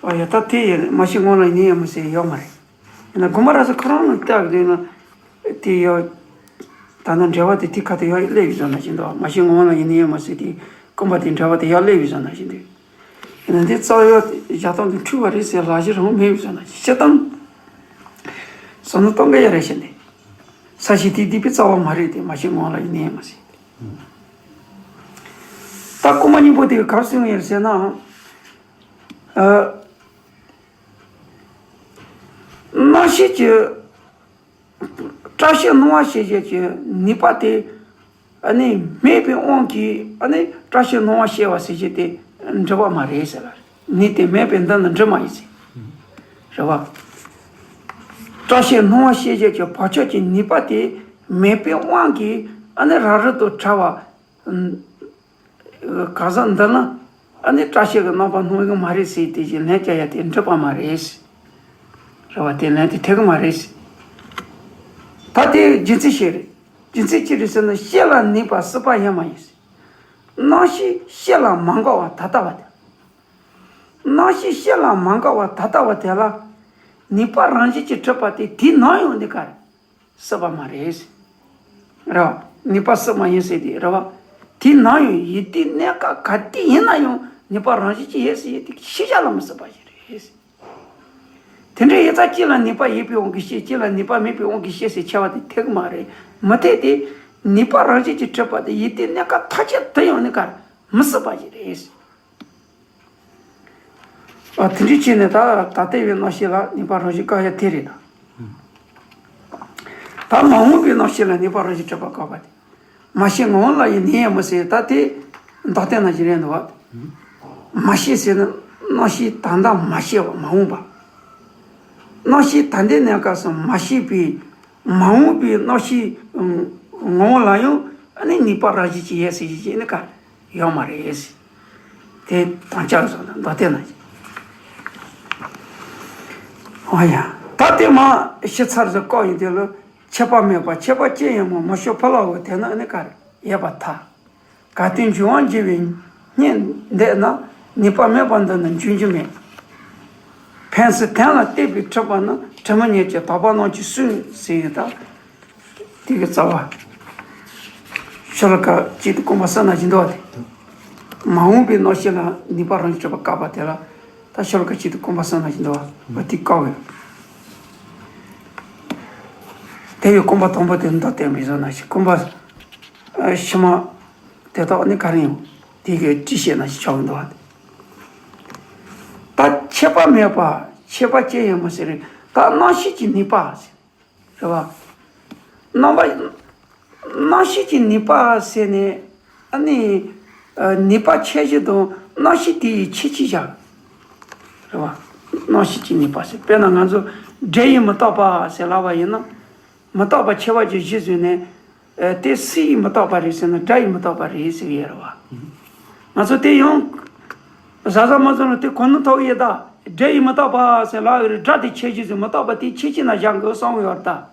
ཨོ་ཡ་ད་དེ་ཡིན་མ་ཤི་ངོ་ལ་ཡིན་ཡིན་མ་ཟེར་ཡོད་མ་རེད། ཡིན་ན་དགོན་པ་ར་ས་ཁོ་རང་ལ་བལྟས་པ་དེ་ན། དེ་ཡོད། ད་ནི་འགྲེལ་བ་དེ་དེ་ཁ་དེ་ཡོད་སླེབས་ཡོད་ཟེར་ན་བཞིན་དུ་མ་ཤི་ངོ་ལ་ཡིན་ཡིན་མ་ཟེར་དེ་རྐང་པ་དེ་འགྲེལ་བ་དེ་ཡོད་སླེབས་ཡོད་ཟེར་ན་བཞིན་དུ། ཡིན་ན་འདི་རྩ་བའི་བཞག་སྟངས་དེ་འཁྲུལ་བ་རེད་ཟེར་ལབ་གཞི་རང་མེད་ཟེར་ན་སྤྱིར་བཏང་། བསམ་བློ་གཏོང་གི་ཡོད་རེད་ཤག་ནས། ས་གཞི་དེ་སྡིག་པའི་རྩ་བ་མ་རེད་དེ། མ་ཤེས་ངོ་ལ་ཡིན་ནའི་མ་ཟེར། ད་རྐུན་མ་གཉིས་པོ་དེ་ག་རེ་གསུངས་ཡོད་ཟེར་ན། ཨ། རྣམ་ཤེས་ཀྱི། བཀྲ་ཤིས་སྣང་བ་ཤེས་བྱེད་ཀྱི་ནུས་པ་དེ། ཨ་ནི་མེད་པའི་དབང་གིས་ཨ་ནི་བཀྲ་ཤིས་སྣང་བ་ཤེས་པ་ཟེར་བྱེད་དེ་འགྲུབ་པ་མ་རེད་ཟེར་ལ། ནུས་དེ་མེད་པའི་མདུན་ལ་འགྲུབ་མ་ཡིན་ཟེར། རེད་བ། བཀྲ་ཤིས་སྣང་བ་ཤེས་བྱེད་ཀྱི་བག་ཆགས་ཀྱི་ནུས་པ་དེ་མེད་པའི་དབང་གིས་ཨ་ནི་རབ་རིབ་ཏུ་བྲལ་བ། གང་ཟག་འདི་ལ་ཨ་ནི་བཀྲ་ཤིས་ཀྱི་རྣམ་པ་སྣང་གི་མ་རེད་ཟེར། དེ་བཞིན་ལན་རྒྱག་ཡ་དེ་འགྲུབ་པ་མ་རེད། རེད་བ། དེ་ལན་དེ་འཐད་གི་མ་རེད། ད་དེ་རྒྱུ་མཚན་ཞིག་རེད། རྒྱུ་མཚན་ཅི་རེད་ཟེར་ན། ཤེས་ལ་ནུས་པ་སྲིད་པ་ཡང་མ་ཡིན། རྣམ་ཤེས་ཤེས་ལ་མ་འགགས་པ་ད་ལྟ་བ་དེ། རྣམ་ཤེས་ཤེས་ལ་མ་འགགས་པ་ད་ལྟ་བ་དེ་ལ་ནུས་པ་རང་བཞིན་གྱིས་གྲུབ་པ་དེ་དེའི་ནང་ཡོད་ནི་ག་རེ། སྲིད་པ་མ་རེད། རེད་བ། ནུས་པ་སྲིད་མ་ཡིན་ཟེར་དེ་རེད་བ། དེའི་ནང་ཡོད་ཡིན་དུས་གནས་སྐབས་ག་དུས་ཡིན་ན་ཡང་ནུས་པ་རང་བཞིན་གྱིས་ཡོད་ཟེར་ཡོད་དེ་ཤེས་བྱ་ལ་མི་སྲིད་པ་ཞིག་རེད། དེ་འདྲའི་ཡིན་ཙང་གཅིག་ལ་ནུས་པ་ཡོད་པའི་དབང་གིས་ཤེས། གཅིག་ལ་ནུས་པ་མེད་པའི་དབང་གིས་ཤེས་ཟེར་ཁྱབ་པ་དེ་འཐད་གི་མ་རེད། མི་འཐད་དེ། ནུས་པ་རང་བཞིན་གྱིས་གྲུབ་པ་དེ་ཡིན་དུས་གནས་སྐབས་མཐར་ཕྱིན་དུ་ཡང་ནི་ག་རེ། མི་སྲིད་པ་ཞིག་རེད། ཨ། དེ་འདྲའི་ཆོས་ནི་ད་ད་ལྟ་བའི་རྣམ་ཤེས་ལ་ནུས་པ་རང་བཞིན་བཀག་ཡ་དེ་རེད་ད། ད་མ་འོངས་པའི་རྣམ་ཤེས་ལ་ནུས་པ་རང་བཞིན་གྲུབ་པ་བཀག་པ་དེ། མ་ཤེས་ངོ་བོ་ལ་ཡིན་ནའི་མི་སྲིད་ད་དེ་མདོ་སྡེ་ནང་བཞིན་རེད་འདུག་བ། མ་ཤེས་ཟེར་ན་རྣམ་ཤེས་ད་ལྟ་མ་ཤེས་པ་མ་འོངས་པ། རྣམ་ཤེས་ད་ལྟའི་གནས་སྐབས་སུ་མ་ཤེས་པའི་མ་འོངས་པའི་རྣམ་ཤེས་ངོ་བོ་ལ་ཡང་ཨ་ནི་ནུས་པ་རང་བཞིན་གྱིས་ཡོད་ཟེར་གྱི་ཅིག་ནི་ག་ཡོད་མ་རེད། དེ་དང་ཅག་སོགས་ལ་མདོ་སྡེ་ན། ཨོ་ཡ། ད་དེ་མ་ཤི་ཚར་ཟེར་བཀག་ཡིན་དེ་ལ། ཁྱད་པར་མེད་པ་ཁྱད་པར་ཅན་ཡང་མིན། མི་ཤོ་ཕ་ལ་བོ་དེ་ནི་ཨ་ནི་ག་རེ་ཡོད་པར་ཐལ། གལ་ཏེ་འབྱུང་བར་འགྱུར་བའི་སྙེད་འདས་ན། ནུས་པ་མེད་པར་འདི་ནི་འབྱུང་རྒྱུ་མེད། ཕན་ཚུན་དོན་ལ་གཏད་པའི་འཁྲུལ་པ་ནི། དྲི་མ་ཉིད་ཀྱིས་དག་པ་རྣམས་ཀྱིས་གསུངས་ཟེར་ཡོད་ད། དེ་གི་རྩ་བ། ཤོ་ལོ་ཀ་གཅིག་ཏུ་རྐང་པ་གསུམ་ན་བཞིན་འདུག་བ་དེ། མ་འོངས་པའི་རྣམ་ཤེས་ལ་ནུས་པ་རང་བཞིན་གྲུབ་པ་བཀག་པ་དེ་ལ། ད་ཤོ་ལོ་ཀ་གཅིག་ཏུ་རྐང་པ་གསུམ་ན་བཞིན་འདུག་བ། བ་དེ་བཀག་ཡོད། དེ་ཡི་རྐང་པ་དང་པོ་དེ་མདོ་སྡེ་པའི་བཟོ་ན་ཞིག་རྐང་པ། ཨ། ཕྱི་མ་དེ་དག་ནི་ག་རེ་ཡིན། དེ་གི་དྲི་བཤད་ན་ཞིག་ཆོག་འདུག་བ། ད་ཁྱད་པར་མེད་པ་ཁྱད་པར་ཅན་ཡང་མིན་ཟེར། ད་རྣམ་ཤེས་ཀྱི་ནུས་པ་ཟེར། རེད་བ། རྣམ་པ། རྣམ་ཤེས་ཀྱི་ནུས་པ་ཟེར་ནས། ཨ་ནི། ཨ། ནུས་པ་ཁྱད་གཞི་དང་རྣམ་ཤེས་དེ་ཡི་ཁྱད་ཆོས་བཞག་རེད་བ། རྣམ་ཤེས་ཀྱི་ནུས་པ་ཟེར། དཔེར་ན་ང་ཚོ་སྒྲ་ཡིས་མི་རྟོགས་པ་ཟེར་ལབ་པ་ཡིན་ན། མི་རྟོག་པ་ཁྱད་པར་གྱི་གཞི་བཟུང་ནས། ཨ། དེ་སུ་ཡིས་མི་རྟོགས་པ་རེད་ཟེར་ན་སྒྲ་ཡིས་མི་རྟོགས་པ་རེད་ཟེར་གྱི་ཡོད་རེད་བ། ང་ཚོ་དེ་ཡང་གཟབ་གཟབ་མ་བཟུང་ན་དེ་གོ་ནོར་ཐོབ་ཀྱི་ཡོད་ད། སྒྲ་ཡིས་མི་རྟོགས་པ་ཟེར་ལབ་ཡོད་རེད། སྒྲ་དེ་ཁྱད་གཞི་བཟུང་། མི་རྟོག་པ་དེ་ཁྱད་ཆོས་ནང་བཞག་དགོས་གསུངས་ཡོད་རེད་ད།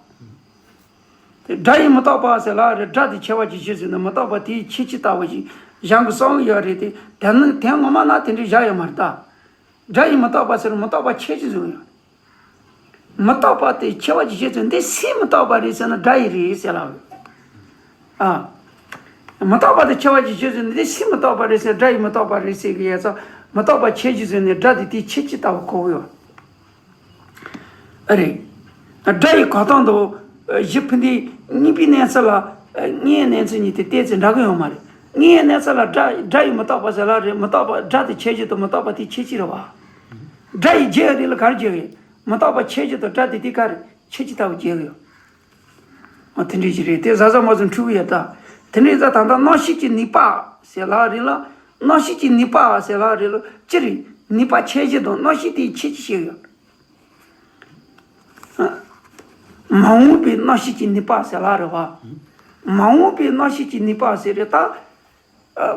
དེ་སྒྲ་ཡིས་མི་རྟོགས་པ་ཟེར་ལབ་ཡོད་རེད། སྒྲ་དེ་ཁྱད་པར་གྱི་གཞི་བཟུང་ནས་མི་རྟོག་པ་དེ་ཁྱད་ཆོས་ལྟ་བུ་ཞིག་བཞག་དགོས་གསུངས་ཡོད་རེད་དེ། དེ་ནི་དོན་ངོ་མ་ན་དེ་འདྲ་བཞག་ཡོད་མ་རེད་ད། སྒྲ་ཡིས་མི་རྟོགས་པ་ཟེར་མི་རྟོག་པ་ཁྱད་ཆོས་བཟུང་ཡོད། མི་རྟོག་པ་དེ་ཁྱད་པར་གྱི་གཞི་བཟུང་འདི་སུས་མི་རྟོགས་པ་རེད་ཟེར་ན་སྒྲ་ཡིས་རེད་ཟེར་ལབ་ཡོད། ཨ། མི་རྟོག་པ་དེ་ཁྱད་པར་གྱི་གཞི་བཟུང་འདི་སུས་མི་རྟོགས་པ་རེད་ཟེར། སྒྲ་ཡིས་མི་རྟོགས་པ་རེད་ཟེར་གྱི་ཡོད་ཙང་། མི་རྟོག་པ་ཁྱད་གཞི་བཟུང་ནས་སྒྲ་དེ་དེའི་ཁྱད་ཆོས་ལྟ་བུ་གོ་གི་ཡོད། ཨ་རེད། སྒྲ་ཡི་གོ་སྟངས་དང་། གཞི་ཕུ་འདི་གཉིས་པའི་གནས་ཚུལ་ལ། གཉིས་པའི་གནས་ཚུལ་གཉིས་དེ་ཏོག་ཙམ་འདྲ་གི་ཡོད་མ་རེད། གཉིས་པའི་གནས་ཚུལ་ལ་སྒྲ་སྒྲ་ཡིས་མི་རྟོགས་པ་ཟེར་ལབ་རེད། མི་རྟོག་པ་སྒྲ་དེ་ཁྱད་གཞི་དང་མི་རྟོག་པ་དེ་ཁྱད་ཆོས་རེད་བ། སྒྲ་ཡིས་བརྗོད་ཡ་དེ་ལ་ག་རེ་བརྗོད་ཡོད། མི་རྟོག་པ་ཁྱད་གཞི་དང་སྒྲ་དེ་དེ་ག་རེ་ཁྱད་ཆོས་ལྟ་བུ་བརྗོད་ཡོད། ཨ། དེ་འདྲ་ཞིག་རེད། དེ་གཟབ་གཟབ་མ་བཟུང་འཁྲུལ་གི་ཡོད་ད། དེ་འདྲ་ཡིན་ཙང་ད་ལྟ་རྣམ་ཤེས་ཀྱི་ནུས་པ་ཟེར་ལབ་རེད་ལ། རྣམ་ཤེས་ཀྱི་ནུས་པ་ཟེར་ལབ་རེད་ལ། ཅི་རེད། ནུས་པ་ཁྱད་གཞི་དང་རྣམ་ཤེས་དེའི་ཁྱད་ཆོས་བཤད་ཡོད། མ་འོངས་པའི་རྣམ་ཤེས་ཀྱི་ནུས་པ་ཟེར་ལབ་རེད་བ། མ་འོངས་པའི་རྣམ་ཤེས་ཀྱི་ནུས་པ་ཟེར་རེད་ད།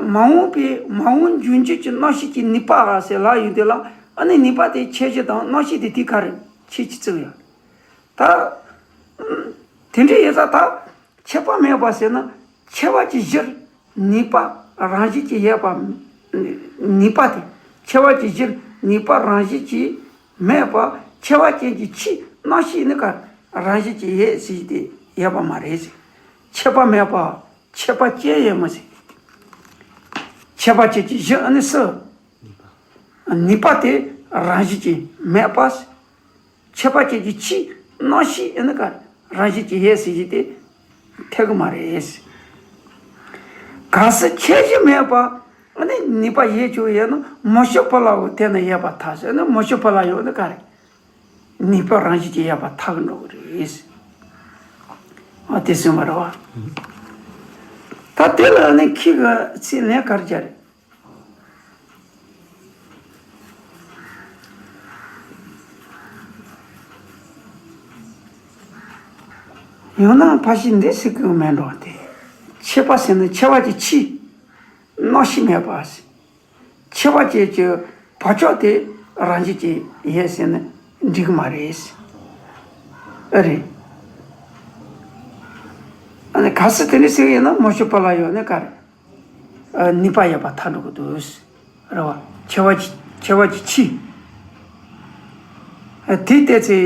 མ་འོངས་པའི་མ་འོངས་འབྱུང་འགྱུར་གྱི་རྣམ་ཤེས་ཀྱི་ནུས་པ་ཟེར་ལབ་ཡོང་དུས་ལ། ཨ་ནི་ནུས་པ་དེ་ཁྱད་གཞི་དང་རྣམ་ཤེས་དེ་དེ་ག་རེ་ཁྱད་ཆོས་བརྩི་གི་ཡོད། ད། དེ་འདྲ་ཡིན་ཙང་ད་ཁྱད་པར་མེད་པ་ཟེར་ན་ཁྱད་པར་གྱི་གཞིར་ནུས་པ་རང་བཞིན་གྱིས་ཡོད་པ། ནུས་པ་དེ་ཁྱད་པར་གྱི་གཞིར་ནུས་པ་རང་བཞིན་གྱིས་མེད་པ། ཁྱད་པར་ཅན་གྱི་ཆོས་རྣམ་ཤེས་ནི་ག་རང་བཞིན་གྱིས་ཡོད་ཟེར་གྱི་དེ་ཡོད་པ་མ་རེད་ཟེར། ཁྱད་པར་མེད་པ་ཁྱད་པར་ཅན་ཡོད་མ་ཟེར། ཁྱད་པར་ཅན་གྱི་གཞི་ཨ་ནི་སུ། ནུས་པ་དེ་རང་བཞིན་གྱིས་མེད་པ། ཁྱད་པར་ཅན་གྱི་ཆོས་ རྣམ་ཤེས་ཨ་ནི་ག་རེ་རང་བཞིན་གྱིས་ཡོད་ཟེར་གྱི་དེ་འཐད་གི་མ་རེད། གལ་སྲིད་ཁྱད་གཞི་མེད་པ་ཨ་ནི་ནུས་པ་ཡོད་ཆོག་ཡོད་ན་མུ་བྱེད་ཕ་ལ་ཡོད་དེ་ན་ཡོད་པར་ཐལ་ཟེར་ན་མུ་བྱེད་ཕ་ལ་ཡོད་ནི་ག་རེ། ནུས་པ་རང་བཞིན་གྱིས་ཡོད་པར་ཐལ་གི་འགྲོ་གི་རེད། ཨ་དེ་སེམས་པ་རེད་བ། ད་དེ་ལ་ནི་ཁྱི་གི་ཚིག་ལན་ག་རེ་རྒྱག་རེད། ཡང་ན་ཕ་ཤི་འདི་ཟེར་གི་མེད་འགྲོ་སྟེ། ཁྱད་པར་ཟེར་ན་ཁྱད་པར་གྱི་ཕྱི། རྣམ་ཤེས་མེད་པ། ཁྱད་པར་ཅན་གྱི་བག་ཆགས་དེ་རང་བཞིན་གྱིས་ཡོད་ཟེར་ན་འགྲིག་གི་མ་རེད། ཨ་རེད། ཨ་ནི་གལ་སྲིད་དེ་འདྲ་ཟེར་གི་ཡིན་ན་མུ་བྱེད་ཕ་ལ་ཡོད་ནི་ག་རེ། ཨ་ནུས་པ་ཡོད་པར་ཐལ་འགྲོ་གི་འདུག་རེད་བ། ཁྱད་པར་གྱི་ཁྱད་པར་གྱི་ཕྱི། ཨ་དེ་བལྟས་ཚེ།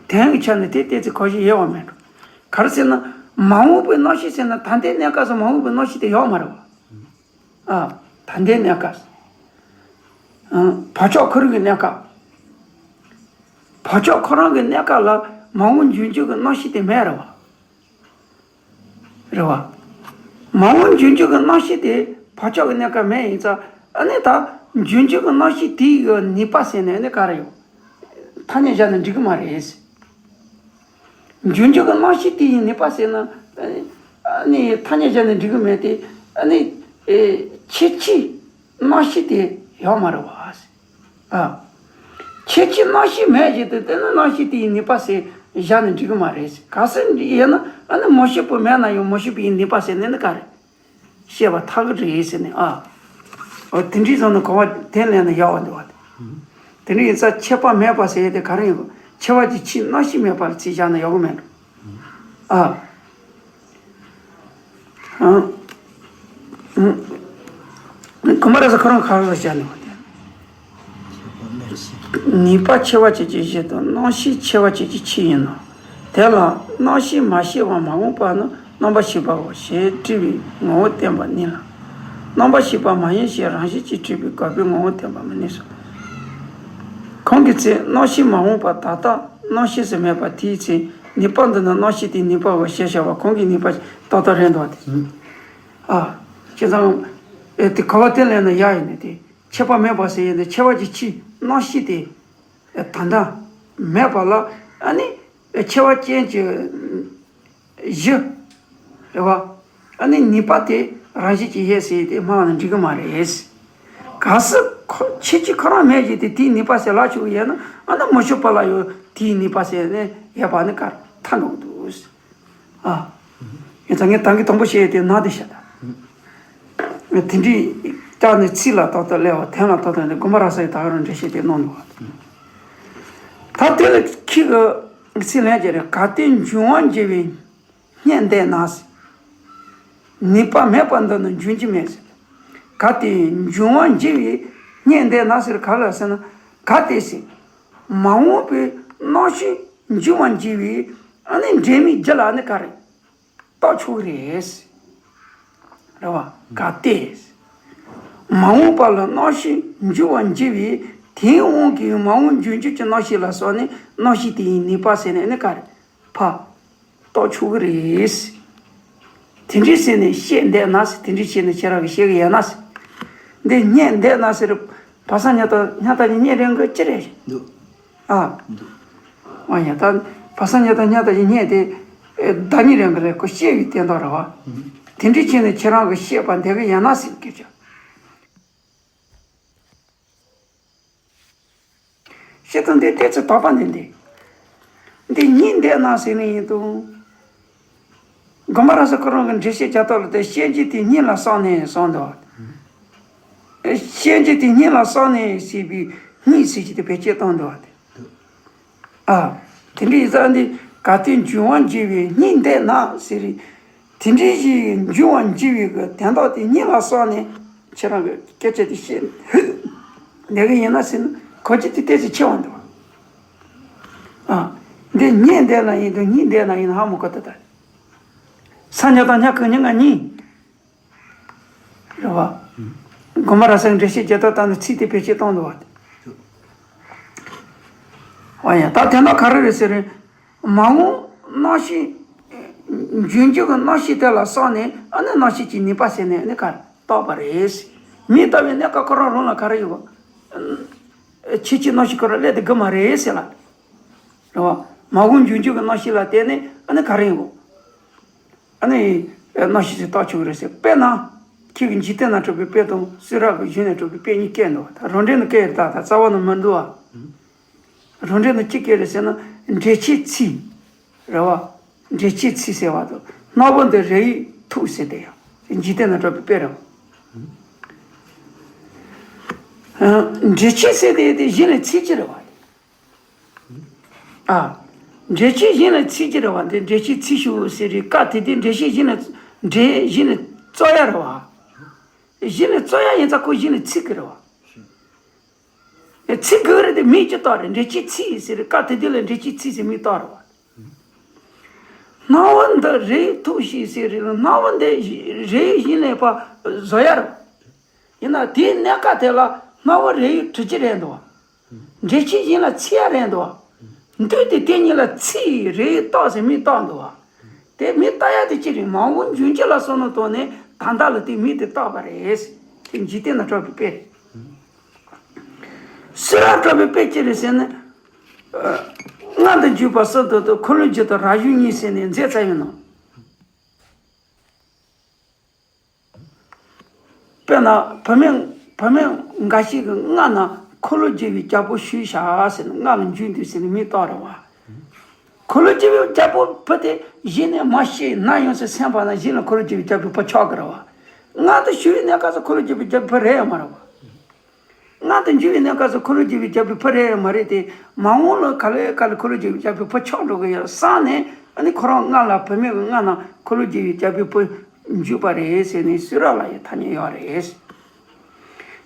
དོན་གྱི་ཆ་ནས་དེ་བལྟས་ཚེ་གང་ཞིག་ཡོད་པ་མེད་འགྲོ། ག་རེ་ཟེར་ན། མ་འོངས་པའི་རྣམ་ཤེས་ཟེར་ན་ད་ལྟའི་གནས་སྐབས་སུ་མ་འོངས་པའི་རྣམ་ཤེས་དེ་ཡོད་མ་རེད་བ། ཨ། ད་ལྟའི་གནས་སྐབས། ཨ། བག་ཆགས་ཁོ་རང་གི་གནས་སྐབས། བག་ཆགས་ཁོ་རང་གི་གནས་སྐབས་ལ་མ་འོངས་འབྱུང་འགྱུར་གྱི་རྣམ་ཤེས་དེ་མེད་རེད་བ། རེད་བ། མ་འོངས་འབྱུང་འགྱུར་གྱི་རྣམ་ཤེས་དེ་བག་ཆགས་ཀྱི་གནས་སྐབས་མེད་ཡིན་ཙང་ཨ་ནི་ད་འབྱུང་འགྱུར་གྱི་རྣམ་ཤེས་དེའི་གི་ནུས་པ་ཟེར་ནས་ཨ་ནི་ག་རེ་ཡོད། ཐ་སྙད་བཞག་ན་འགྲིག་གི་མ་རེད། འབྱུང་འགྱུར་གྱི་རྣམ་ཤེས་དེ་ཡི་ནུས་པ་ཟེར་ན། ཨ་ནི་ཐ་སྙད་བྱས་ནས་འགྲིག་གི་མེད་དེ། ཨ་ནི་ཨེ་ཁྱད་ཆོས་རྣམ་ཤེས་དེ་ཡོད་མ་རེད་བ། ཨ། ཁྱད་ཆོས་རྣམ་ཤེས་མེད་ཅེས་དེ་དེ་ནི་རྣམ་ཤེས་དེ་ཡི་ནུས་པ་ཟེར་བཞག་ནས་འགྲིག་གི་མ་རེད། གལ་སྲིད་ཡིན་ན་ཨ་ནི་མུ་བྱེད་པ་མེད་ན་ཡང་མུ་བྱེད་པའི་ནུས་པ་ཟེར་ནས་ནི་ག་རེད། བཤད་པ་ཐག་གི་རེད་ཟེར་ནས་ཨ། འོ་དེ་འདྲའི་བཟོ་ནས་གོ་བ་དེ་ལེན་ན་ཡག་པ་འདུག་བ། དེ་འདྲ་ཡིན་ཙང་ཁྱད་པར་མེད་པ་ཟེར་ཡས་དེ་ག་རེ་ཡིན་གོ། ཁྱད་པར་གྱི་ཕྱི་རྣམ་ཤེས་མེད་པ་ལ་ཚིག་བཞག་ན་ཡག་གི་མེད་འགྲོ། ཨ། ཨ། ཨ། གོ་མ་ར་ས་ཁོ་རང་ཁ་ར་ས་བཞག་ནས་བ་དེ། ནུས་པ་ཁྱད་པར་ཅན་གྱི་གཞི་དང་རྣམ་ཤེས་ཁྱད་པར་ཅན་གྱི་ཕྱི་ཡིན་ནོ། དེ་ལ་རྣམ་ཤེས་མ་སྐྱེས་པ་མ་འོངས་པ་ནི་རྣམ་པར་ཤེས་པའོ་ཞེས་དྲི་བའི་ངོ་བོ་བསྟན་པ་ནི་ལ། རྣམ་པར་ཤེས་པ་མ་ཡིན་ཞེས་རང་བཞིན་གྱིས་དྲི་བའི་དགག་པའི་ངོ་བོ་བསྟན་པ་མི་ནུས་སོ། གང་གི་ཚེ་རྣམ་ཤེས་མ་འོངས་པ་ད་ལྟ་རྣམ་ཤེས་སུ་མེད་པ་དེའི་ཚེ་ནུས་པ་འདི་ནི་རྣམ་ཤེས་དེའི་ནུས་པའོ་ཞེས་བྱ་བ་གང་གི་ནུས་པ་ཏག་ཏག་རེད་འདུག་སྟེ། ཨ། བྱས་ཙང་། ཨེ་དེ་ག་བ་དེ་ལས་ན་ཡ་ཡིན་ནི་དེ། ཁྱད་པར་མེད་པ་ཟེར་ཡས་དེ་ཁྱད་པར་གྱི་ཕྱི་རྣམ་ཤེས་དེ། ད་ལྟ་མེད་པ་ལ་ཨ་ནི་ཁྱད་པར་ཅན་གྱི་གཞི་རེད་བ། ཨ་ནི་ནུས་པ་དེ་རང་བཞིན་གྱིས་ཡོད་ཟེར་ཡས་དེ་སྨྲ་བ་ན་འགྲིག་གི་མ་རེད། གལ་སྲིད་ཁོ་ཁྱད་ཆོས་ཁོ་རང་མེད་ཀྱི་དེ་དེའི་ནུས་པ་ཟེར་ལབ་ཆོག་གི་ཡོད་ན་ཨ་ནི་མུ་བྱེད་པ་ལ་ཡོད་དེའི་ནུས་པ་ཟེར་ནས་ཡོད་པ་ནི་གར་ཐལ་འགྲོ་གི་འདུག་ཨ། ཡིན་ཙང་ངས་ད་གིན་དང་པོ་བཤད་ཡས་དེ་ན་དེ་བཤད་ད། དེ་འདྲའི་ལྟ་ནས་ཚིག་ལ་ཏག་ཏག་སླེབས་པ་དོན་ལ་ཏག་ཏག་ནས་དགོན་པ་ར་ས་ཡི་ད་ག་རང་འགྲེལ་བཤད་དེ་གནང་འདུག་བ། ད་དེ་ལ་ཁྱི་གི་ཚིག་ལན་བརྒྱབ་རེད། གལ་ཏེ་འབྱུང་བར་འགྱུར་བའི་སྙད་འདས་ན་ཟེར། ནུས་པ་མེད་པ་འདི་ནི་འབྱུང་རྒྱུ་མེད་ཟེར། གལ་ཏེ་འབྱུང་བར་འགྱུར་བའི་སྙད་འདས་ན་ཟེར་ག་ལ་ཟེར་ན། གལ་ཏེ་ཟེར། མ་འོངས་པའི་རྣམ་ཤེས་འབྱུང་བར་འགྱུར་བའི་ཨ་ནི་འབྲེལ་མེད་རྒྱུ་ལ་ནི་ག་རེ། རྟོགས་ཆོག་གི་རེད། རེད་བ། གལ་ཏེ། མ་འོངས་པ་ལ་རྣམ་ཤེས་འབྱུང་བར་འགྱུར་བས་དེའི་དབང་གིས་མ་འོངས་འབྱུང་འགྱུར་གྱི་རྣམ་ཤེས་ལ་སོགས་ནས་རྣམ་ཤེས་དེ་ཡི་ནུས་པ་ཟེར་ནས་ནི་ག་རེ། ཕ། རྟོགས་ཆོག་གི་རེད། དེ་འདྲའི་ཟེར་ནས་བཤད་འདས་ན་ཟེར། དེ་འདྲའི་བཤད་ནས་ཁྱེད་རང་གིས་བཤད་གི་ཡོད་ན་ཟེར། འདི་སྙད་འདས་ན་ཟེར། བ་ས་ཉ་ཏ་ཉ་ཏ་ཉི་སྙད་རིང་གི་ཅི་རེད། འདུག་ཨ། འདུག་ཨ་ཡ་ད། བ་ས་ཉ་ཏ་ཉ་ཏ་ཡི་སྙད་དེ། ཨེ་ཟླ་ཉི་རིང་གི་རེད་ཁོ་བཤད་ཡི་བསྟན་ཐོག་རེད་བ། ཨུ། དེ་འདྲའི་ཆེད་ནས་ཁྱེད་རང་གི་བཤད་པ་འདེགས་གི་ཡིན་ན་ཟེར་སྐད་ཆ། བཤད་དོན་འདི་ཏོག་ཙམ་དོགས་པ་འདི་འདི། འདི་སྙད་འདས་ན་ཟེར་ནི་ཡིན་དུས། དགོན་པ་ར་ས་ཁོ་རང་གི་འགྲེལ་བཤད་རྒྱག་སྟངས་ལ་དེ་སྐྱེ་མཆེད་དེ་སྙད་ལ་སོགས་ནས་གསུངས་འདུག་བ། སྐྱེ་མཆེད་དེ་སྙད་ལ་སོགས་ནས་ཞེས་པའི་སྙད་ཟེར་གྱི་དེ་བེད་སྤྱོད་བཏང་འདུག་བ་དེ། ཨ། དེ་འདྲའི་ཡིན་ཙང་འདི་གལ་ཏེ་འབྱུང་བར་འགྱུར་བའི་སྙད་འདས་ན་ཟེར། དེ་འདྲའི་ཞིག་འབྱུང་བར་འགྱུར་བའི་གི་དོན་དག་དེ་སྙད་ལ་སོགས་ནས་ཁྱེད་རང་གི་སྐད་ཆ་དེ་བཤད། འདས་གི་ཡིན་ན་ཟེར་ན་གོ་རྒྱུ་དེ་ཏོག་ཙམ་ཆེ་བ་འདུག་བ། ཨ། འདི་སྙད་འདས་ན་ཡིན་དང་སྙིང་འདས་ན་ཡིན་ཧ་མ་གོ་ད་ད། ས་ཉ་དང་ཉ་གི་ཉི་ང་གཉིས། རེད་བ། དགོན་པ་ར་ས་འགྲེལ་བཤད་རྒྱག་སྟངས་ལྟར་ན་ཚིག་དེ་བེད་སྤྱོད་གཏོང་འདུག་བ། ཨ་ཡ་ད་དེ་ན་ག་རེ་རེད་ཟེར་རེད། མ་འོངས་རྣམ་ཤེས། འབྱུང་འགྱུར་གྱི་རྣམ་ཤེས་དེ་ལ་བསམས་ནས་ཨ་ནི་རྣམ་ཤེས་ཀྱི་ནུས་པ་ཟེར་ནས་ཨ་ནི་ག་རེ་བཏགས་པ་རེད། མིང་བཏགས་པའི་གནས་སྐབས་ཁོ་རང་རང་ལ་ག་རེ་ཡོད་པ། ཆོས་ཅན་རྣམ་ཤེས་ཁོ་རང་སླེབས་དེ་དགོས་མ་རེད་ཟེར་ལ། རེད་བ། མ་འོངས་འབྱུང་འགྱུར་གྱི་རྣམ་ཤེས་ལ་བརྟེན་ནས་ཨ་ནི་ག་རེ་ཡོད། ཨ་ནི། རྣམ་ཤེས་ཤིག་བཏགས་ཆོག་གི་རེད་ཟེར། དཔེར་ན། ཁྱེད་ཀྱི་འཇིག་རྟེན་ན་གྲགས་པའི་དཔེ་དང་གསུང་རབ་ཀྱི་གཞུང་ནས་གྲགས་པའི་དཔེ་གཉིས་བཀལ་འདུག་ད་རང་འགྲེལ་ནང་བཀལ་ཡོད་ད་ད་རྩ་བ་ནས་མི་འདུག་བ། རང་འགྲེལ་ནང་ཅི་བཀལ་རེད་ཟེར་ན། འགྲེལ་བྱེད་ཚིག་རེད་བ། འགྲེལ་བྱེད་ཚིག་ཟེར་བ་དང་སྣང་བ་འདི་རེ་ཡིས་ཐུག་ཟེར་དེ་ཡང་འཇིག་རྟེན་ན་གྲགས་པའི་དཔེ་རེད་བ། འགྲེལ་བྱེད་ཟེར་དེ་དེ་གཞི་ནས་ཚིག་གཅིག་རེད་བ། ཨ། འགྲེལ་བྱེད་གཞན་ལ་ཚིག་གཅིག་རེད་བ། འདི་འགྲེལ་བྱེད་ཚིག་ཞུ་ཟེར་རེད། སྐབས་དེ་དུས་འགྲེལ་བྱེད་གཞན་ལ། འགྲེལ་གཞན་ལ་རྩོད་ཡ་རེད་བ། གཞན་ལ་རྩོད་ཡ་ཡིན་ཙང་ཁོ་གཞན་ལ་ཚིག་གི་རེད་བ། ཚིག་གི་རེད་དེ་མིང་གཅིག་བཏགས་རེད། འགྲེལ་བྱེད་ཚིག་ཟེར་རེད། སྐབས་དེ་དུས་ལ་འགྲེལ་བྱེད་ཚིག་ཟེར་མིང་བཏགས་རེད་བ། སྣང་བ་འདི་རེ་ཐུག་ཤིག་ཟེར་རེད། སྣང་བ་འདི་རེ་གཞན་ལ་ཕར་བཟོ་ཡ་རེད་བ། ཡིན་ན་དེའི་གནས་སྐབས་དེ་ལ་སྣང་བ་རེ་ཡིས་གྲུབ་ཀྱི་རེད་འདུག་བ། འགྲེལ་བྱེད་གཞན་ལ་ཚིག་ཡ་རེད་འདུག་བ། འདུག་སྟེ་དེ་གཉིས་ལ་ཚིག་རེ་ཡིས་བཏགས་ཟེར་མིང་བཏགས་འདུག་བ། དེ་མིང་བཏགས་ཡ་དེ་ཅི་རེད། མ་འོངས་འབྱུང་འགྱུར་ལ་བསམ་བློ་བཏང་ནས་ད་ལྟ་ལ་དེ་མིང་དེ་བཏགས་པ་རེད། དེ་འཇིག་རྟེན་ན་གྲགས་པའི་དཔེ་རེད། གསུང་རབ་གྲགས་པའི་དཔེ་ཅི་རེད་ཟེར་ན། ཨ། སྔར་དུ་འཇུག་པ་གསུམ་དང་དུ་འཁོར་ལོས་སྒྱུར་དང་རང་བཞིན་གཉིས་ཟེར་ནས་མཛད་ཚར་ཡོད་ནོ། དཔེར་ན་བུད་མེད་བུད་མེད་འགའ་ཞིག་གིས་སྔ་ན་འཁོར་ལོས་སྒྱུར་བའི་རྒྱལ་པོ་བཞུགས་ཤག་ཟེར་ནས་སྔ་ལ་འཇུག་འདུག་ཟེར་ནས་མིང་བཏགས་རེད་བ། འཁོར་ལོས་སྒྱུར་བའི་རྒྱལ་པོ་བུ་དེ་གཞི་ནས་མ་ཤི་ན་ཡོང་ཟེར་སེམས་པ་ན་གཞི་ནས་འཁོར་ལོས་སྒྱུར་བའི་རྒྱལ་པོའི་བུ་ཆགས་ཀྱི་རེད་བ། སྔ་དུ་བཞུགས་པའི་གནས་སྐབས་སུ་འཁོར་ལོས་སྒྱུར་བའི་རྒྱལ་པོའི་བུ་རེད་ཡོད་མ་རེད་བ། སྔ་དུ་འཇུག་པའི་གནས་སྐབས་སུ་འཁོར་ལོས་སྒྱུར་བའི་རྒྱལ་པོའི་བུ་རེད་ཡོད་མ་རེད་དེ། མ་འོངས་ལ་ག་ལེ་ག་ལེ་འཁོར་ལོས་སྒྱུར་བའི་རྒྱལ་པོའི་བུ་ཆགས་འགྲོ་གི་ཡོད་བསམ་ནས་ཨ་ནི་ཁོ་རང་སྔ་ལ་བུད་མེད་ཀྱི་སྔ་ན་འཁོར་ལོས་སྒྱུར་བའི་རྒྱལ་པོའི་བུ་འཇུག་པ་རེད་ཟེར་ནས་གསུང་རབ་ལ་ཡང་ཐ་སྙད་ཡོད་རེད།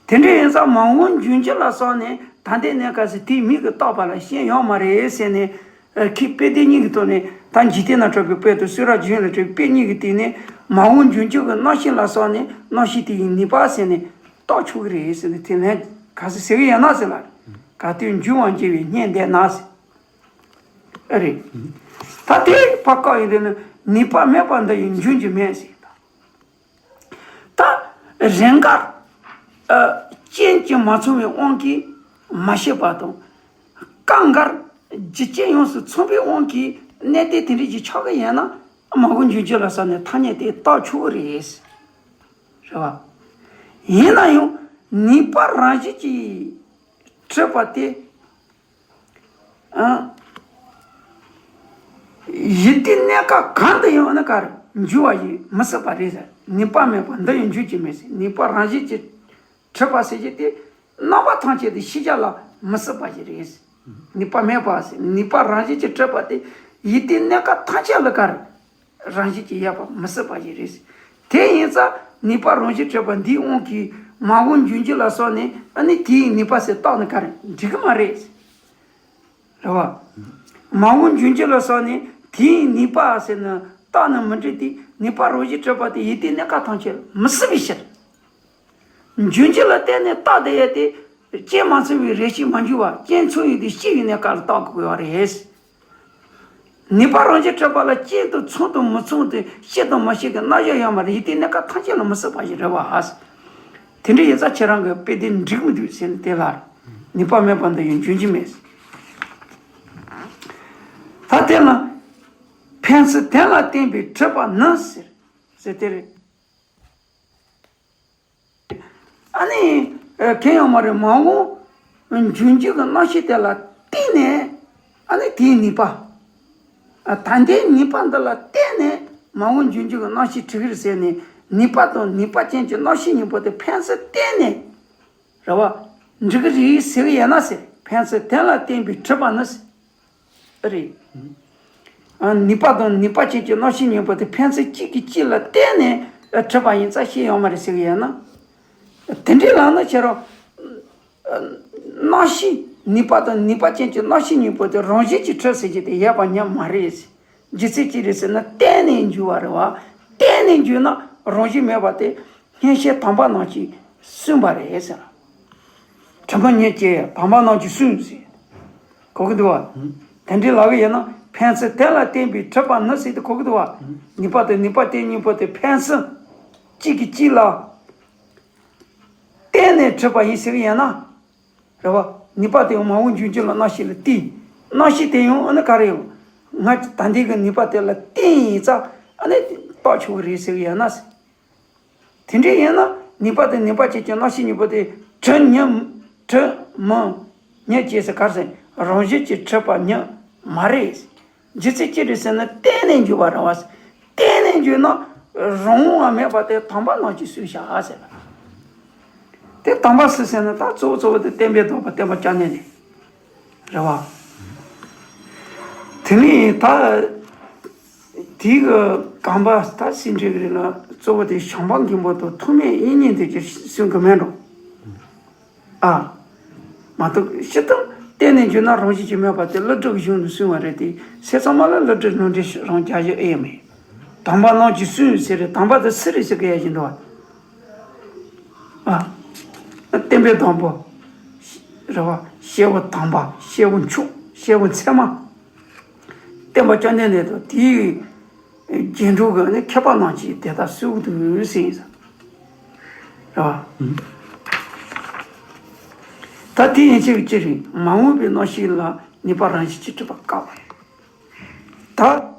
དེ་འདྲ་ཡིན་ཙང་མ་འོངས་འབྱུང་འགྱུར་ལ་སོགས་ནས་ད་ལྟའི་གནས་སྐབས་སུ་དེའི་མིང་གིས་བཏགས་པ་ལ་ཤེས་ཡོད་མ་རེད་ཟེར་ནས། ཨ། ཁྱེད་དཔེ་དེ་གཉིས་ཀྱི་ཐོག་ནས་ད་འཇིག་རྟེན་ན་གྲགས་པའི་དཔེ་དང་གསུང་རབ་གཞན་ལ་གྲགས་པའི་དཔེ་གཉིས་ཀྱི་སྟེང་ནས་མ་འོངས་འབྱུང་འགྱུར་གྱི་རྣམ་ཤེས་ལ་སོགས་ནས་རྣམ་ཤེས་དེ་ཡི་ནུས་པ་ཟེར་ནས་བཏགས་ཆོག་གི་རེད་ཟེར་ནས་དེ་ལན་ག་ཚོད་ཟེར་གི་ཡོད་ན་ཟེར་ལ། ག་དུས་འབྱུང་བར་འགྱུར་བའི་སྙན་འདེབས་ན་ཟེར། ཨ་རེད། ད་དེ་ཕར་བཀག་ཡིན་དེ་ནི་ནུས་པ་མེད་པ་འདི་ཡིས་འབྱུང་རྒྱུ་མེད་ཟེར། ད་རེས་འགའ། ཨ། རྐྱེན་གྱིས་མ་ཚང་བའི་དབང་གིས་མ་ཤེས་པ་དང་། སྐབས་འགར་རྒྱུ་རྐྱེན་ཡོངས་སུ་ཚང་བའི་དབང་གིས་གནས་དེ་དེ་འདྲ་ཞིག་ཆགས་ཀྱི་ཡོད་ན་མ་འོངས་འབྱུང་འགྱུར་ལ་སོགས་ནས་ཐ་སྙད་དེ་བཏགས་ཆོག་གི་རེད། རེད་བ། ཡིན་ན་ཡང་ནུས་པ་རང་བཞིན་གྱིས་གྲུབ་པ་དེ། ཨ། ཡུལ་དུས་གནས་སྐབས་གང་དུ་ཡང་ནི་གར་འགྱུར་བ་ཡིས་མི་སྲིད་པ་རེད་ཟེར། ནུས་པ་མེད་པ་འདི་ཡང་འགྱུར་གྱི་མེད་ཟེར། ནུས་པ་རང་བཞིན་གྱིས་གྲུབ་པ་ཟེར་གྱི་དེ་རྣམ་པ་ཐམས་ཅད་དེ་ཤེས་བྱ་ལ་མི་སྲིད་པ་ཞིག་རེད་ཟེར། ནུས་པ་མེད་པ་ཟེར། ནུས་པ་རང་བཞིན་གྱིས་གྲུབ་པ་དེ་ཡུལ་དུས་གནས་སྐབས་ཐམས་ཅད་ལ་གར་རང་བཞིན་གྱིས་ཡོད་པ་མི་སྲིད་པ་ཞིག་རེད་ཟེར། དེ་ཡིན་ཙང་ནུས་པ་རང་བཞིན་གྲུབ་པ་འདིའི་དབང་གིས་མ་འོངས་འབྱུང་འགྱུར་ལ་སོགས་ནས་ཨ་ནི་དེའི་ནུས་པ་ཟེར་བཏགས་ནས་གར་འགྲིག་གི་མ་རེད་ཟེར། རེད་བ། མ་འོངས་འབྱུང་འགྱུར་ལ་སོགས་ནས་དེའི་ནུས་པ་ཟེར་ན་བཏགས་ན་མི་འགྲིག་སྟེ། ནུས་པ་རང་བཞིན་གྲུབ་པ་དེ་ཡུལ་དུས་གནས་སྐབས་ཐམས་ཅད་མི་སྲིད་པའི་ཕྱིར། འབྱུང་འགྱུར་ལ་བརྟེན་ནས་བཏགས་བསྡད་ཡ་དེ་རྐྱེན་མ་ཚང་བའི་རེ་ཞིག་མ་འཇུག་པ། རྐྱེན་ཚང་ཡོད་དུས་ཤི་བའི་གནས་སྐབས་ལ་བཏགས་དགོས་ཡོད་རེད། ནུས་པ་རང་བཞིན་གྲུབ་པ་ལ་རྐྱེན་དང་མཚུངས་དང་མི་མཚུངས་ཏེ་ཤེས་དང་མ་ཤེས་ཀྱི་རྣམ་གཞག་ཡོད་མ་རེད། ཡུལ་དུས་གནས་སྐབས་ཐམས་ཅད་ལ་མི་སྲིད་པ་ཞིག་རེད་བ། དེ་འདྲ་ཡིན་ཙང་ཁྱེད་རང་གི་དཔེ་དེ་འགྲིག་མི་འདུག་ཟེར་ནས་དེ་ལ་ནུས་པ་མེད་པ་འདི་ཡང་འབྱུང་རྒྱུ་མེད། ད་དེ་ལ་ཕན་ཚུན་དོན་ལ་བརྟེན་པའི་གྲུབ་པ་ནི་ཟེར་ཟེར་དེ་རེད། ཨ་ནི་ཨ་གང་ཡང་མ་རེད། མ་འོངས་འབྱུང་འགྱུར་གྱི་རྣམ་ཤེས་དེ་ལ་བརྟེན་ནས་ཨ་ནི་དེའི་ནུས་པ། ཨ། ད་ལྟའི་ནུས་པ་འདི་ལ་བརྟེན་ནས་མ་འོངས་འབྱུང་འགྱུར་གྱི་རྣམ་ཤེས་གྲུབ་ཀྱི་རེད་ཟེར་ནས་ནུས་པ་དང་ནུས་པ་ཅན་གྱི་རྣམ་ཤེས་གཉིས་པོ་དེ་ཕན་ཚུན་བརྟེན་ནས་རེད་བ། འགྲིག་གི་རེད་ཟེར་གི་ཡོད་ན་ཟེར། ཕན་ཚུན་དོན་ལ་བརྟེན་པའི་གྲུབ་པ་ནི་ཟེར། ཨ་རེད། ཨ། ནུས་པ་དང་ནུས་པ་ཅན་གྱི་རྣམ་ཤེས་གཉིས་པོ་དེ་ཕན་ཚུན་གཅིག་གིས་གཅིག་ལ་བརྟེན་ནས་གྲུབ་པ་ཡིན་ཙང་ཤེས་ཡོད་མ་རེད་ཟེར་གི་ཡོད་ན། དེ་འདྲའི་ལམ་ནི་ཁྱེད་རང་རྣམ་ཤེས་ནུས་པ་དང་ནུས་པ་ཅན་གྱི་རྣམ་ཤེས་གཉིས་པོ་དེ་རང་བཞིན་གྱིས་གྲུབ་ཟེར་གྱི་དེ་ཡོད་པ་ཉིད་མ་རེད། རྒྱུ་མཚན་ཅི་རེད་ཟེར་ན་བརྟེན་ནས་འགྱུར་བ་རེད་བ། བརྟེན་ནས་འགྱུར་ན་རང་བཞིན་མེད་པ་དེ་སྔོན་བྱས་དང་པ་རྣམས་ཀྱིས་བསྲུངས་པ་རེད་ཟེར། དྲི་མ་ཉེར་བརྒྱད་དང་པ་རྣམས་ཀྱིས་བསྲུངས་ཟེར། གོ་གི་འདུག་བ། དེ་འདྲའི་ལབ་ཀྱི་ཡོད་ན་ ཕན་ཚུན་དེ་ལ་བརྟེན་པའི་འཁྲུལ་པ་ནི་ཟེར་དུས་གོ་གི་འདུག་བ། ནུས་པ་དང་ནུས་པ་དེ་གཉིས་པོ་དེ་ཕན་ཚུན་གཅིག་གིས་གཅིག་ལ་བརྟེན་ནས་འཁྲུལ་པ་ཡིན་ཟེར་གི་ཡིན་ན། རེད་བ། ནུས་པ་དེ་ཡང་མ་འོངས་འབྱུང་འགྱུར་ལ་རྣམ་ཤེས་ལ་བརྟེན། རྣམ་ཤེས་དེ་ཡང་ཨ་ནི་ག་རེ་ཡོང་། ང་ད་ལྟའི་གི་ནུས་པ་དེ་ལ་བརྟེན་ཡིན་ཙང་ཨ་ནི་བཏགས་ཆོག་གི་རེད་ཟེར་གི་ཡིན་ན། དེ་འདྲ་ཡིན་ན་ནུས་པ་དང་ནུས་པ་བཅས་ཀྱི་རྣམ་ཤེས་གཉིས་པོ་དེ་གྲུབ་ཉིད་གྲུབ་མིན་ཉིད་ཅེས་སུ་ག་རེ་ཟེར། རང་བཞིན་གྱིས་གྲུབ་པ་ཉིད་མ་རེད། རྒྱུ་མཚན་ཅི་རེད་ཟེར་ན་བརྟེན་ནས་འཇུག་པ་རེད་བ། བརྟེན་ནས་འཇུག་ན་རང་དབང་མེད་པ་དེ་དམ་པ་རྣམས་ཀྱིས་སུན་བྱ་ཟེར། དེ་དམ་པ་སུ་ཟེར་ན་ད་གཙོ་བོ་གཙོ་བོ་དེ་བསྟན་པའི་བདག་པོ་བསྟན་པ་སྐྱབས་གནས་ནས། རེད་བ། དེ་ནས་ད་དེའི་གི་གོམ་པ་ད་ཟིན་འགྲིག་རེད་ལ་གཙོ་བོ་དེ་བྱམས་པ་མགོན་པོ་དང་ཐོགས་མེད་དབྱིག་གཉེན་དེ་ཀྱི་སུན་གི་མེད་འགྲོ། ཨ། མ་གཏོགས་སྤྱིར་བཏང་བརྟེན་ནས་འཇུག་ན་རང་བཞིན་གྱིས་མེད་པ་དེ་ཀླུ་སྒྲུབ་གཞུང་ནས་གསུངས་པ་རེད་དེ་ཟེར་ཚང་མ་ལ་ཀླུ་སྒྲུབ་ནོར་འཁྲུལ་རང་རྒྱ་ཞིག་ཨེ་ཡ་མེད། དམ་པ་རྣམས་ཀྱིས་སུན་ཟེར་རེད། དམ་པ་དེ་སུ་རེད་ཟེར་གི་ཡ་བཞིན་འགྲོ་བ། ཨ། བསྟན་པའི་བདག་པོ། རེད་བ། སྐྱེས་བུ་དམ་པ། སྐྱེས་བུ་མཆོག་སྐྱེས་བུ་ཚད་མ། བསྟན་པ་སྐྱབས་གནས་ནས་དང་དེའི་རྗེས་འགྲོ་གི་ནི་མཁས་པ་རྣམས་ཀྱིས་དེ་ལྟར་གསོལ་དུ་གསོལ་ཡིན་ས། རེད་བ། ད་དེ་ཡན་ཆད་ཀྱི་ཅི་རེད། མ་འོངས་པའི་རྣམ་ཤེས་ལ་ནུས་པ་རང་བཞིན་གྱིས་གྲུབ་པ་བཀག་པ་རེད། ད་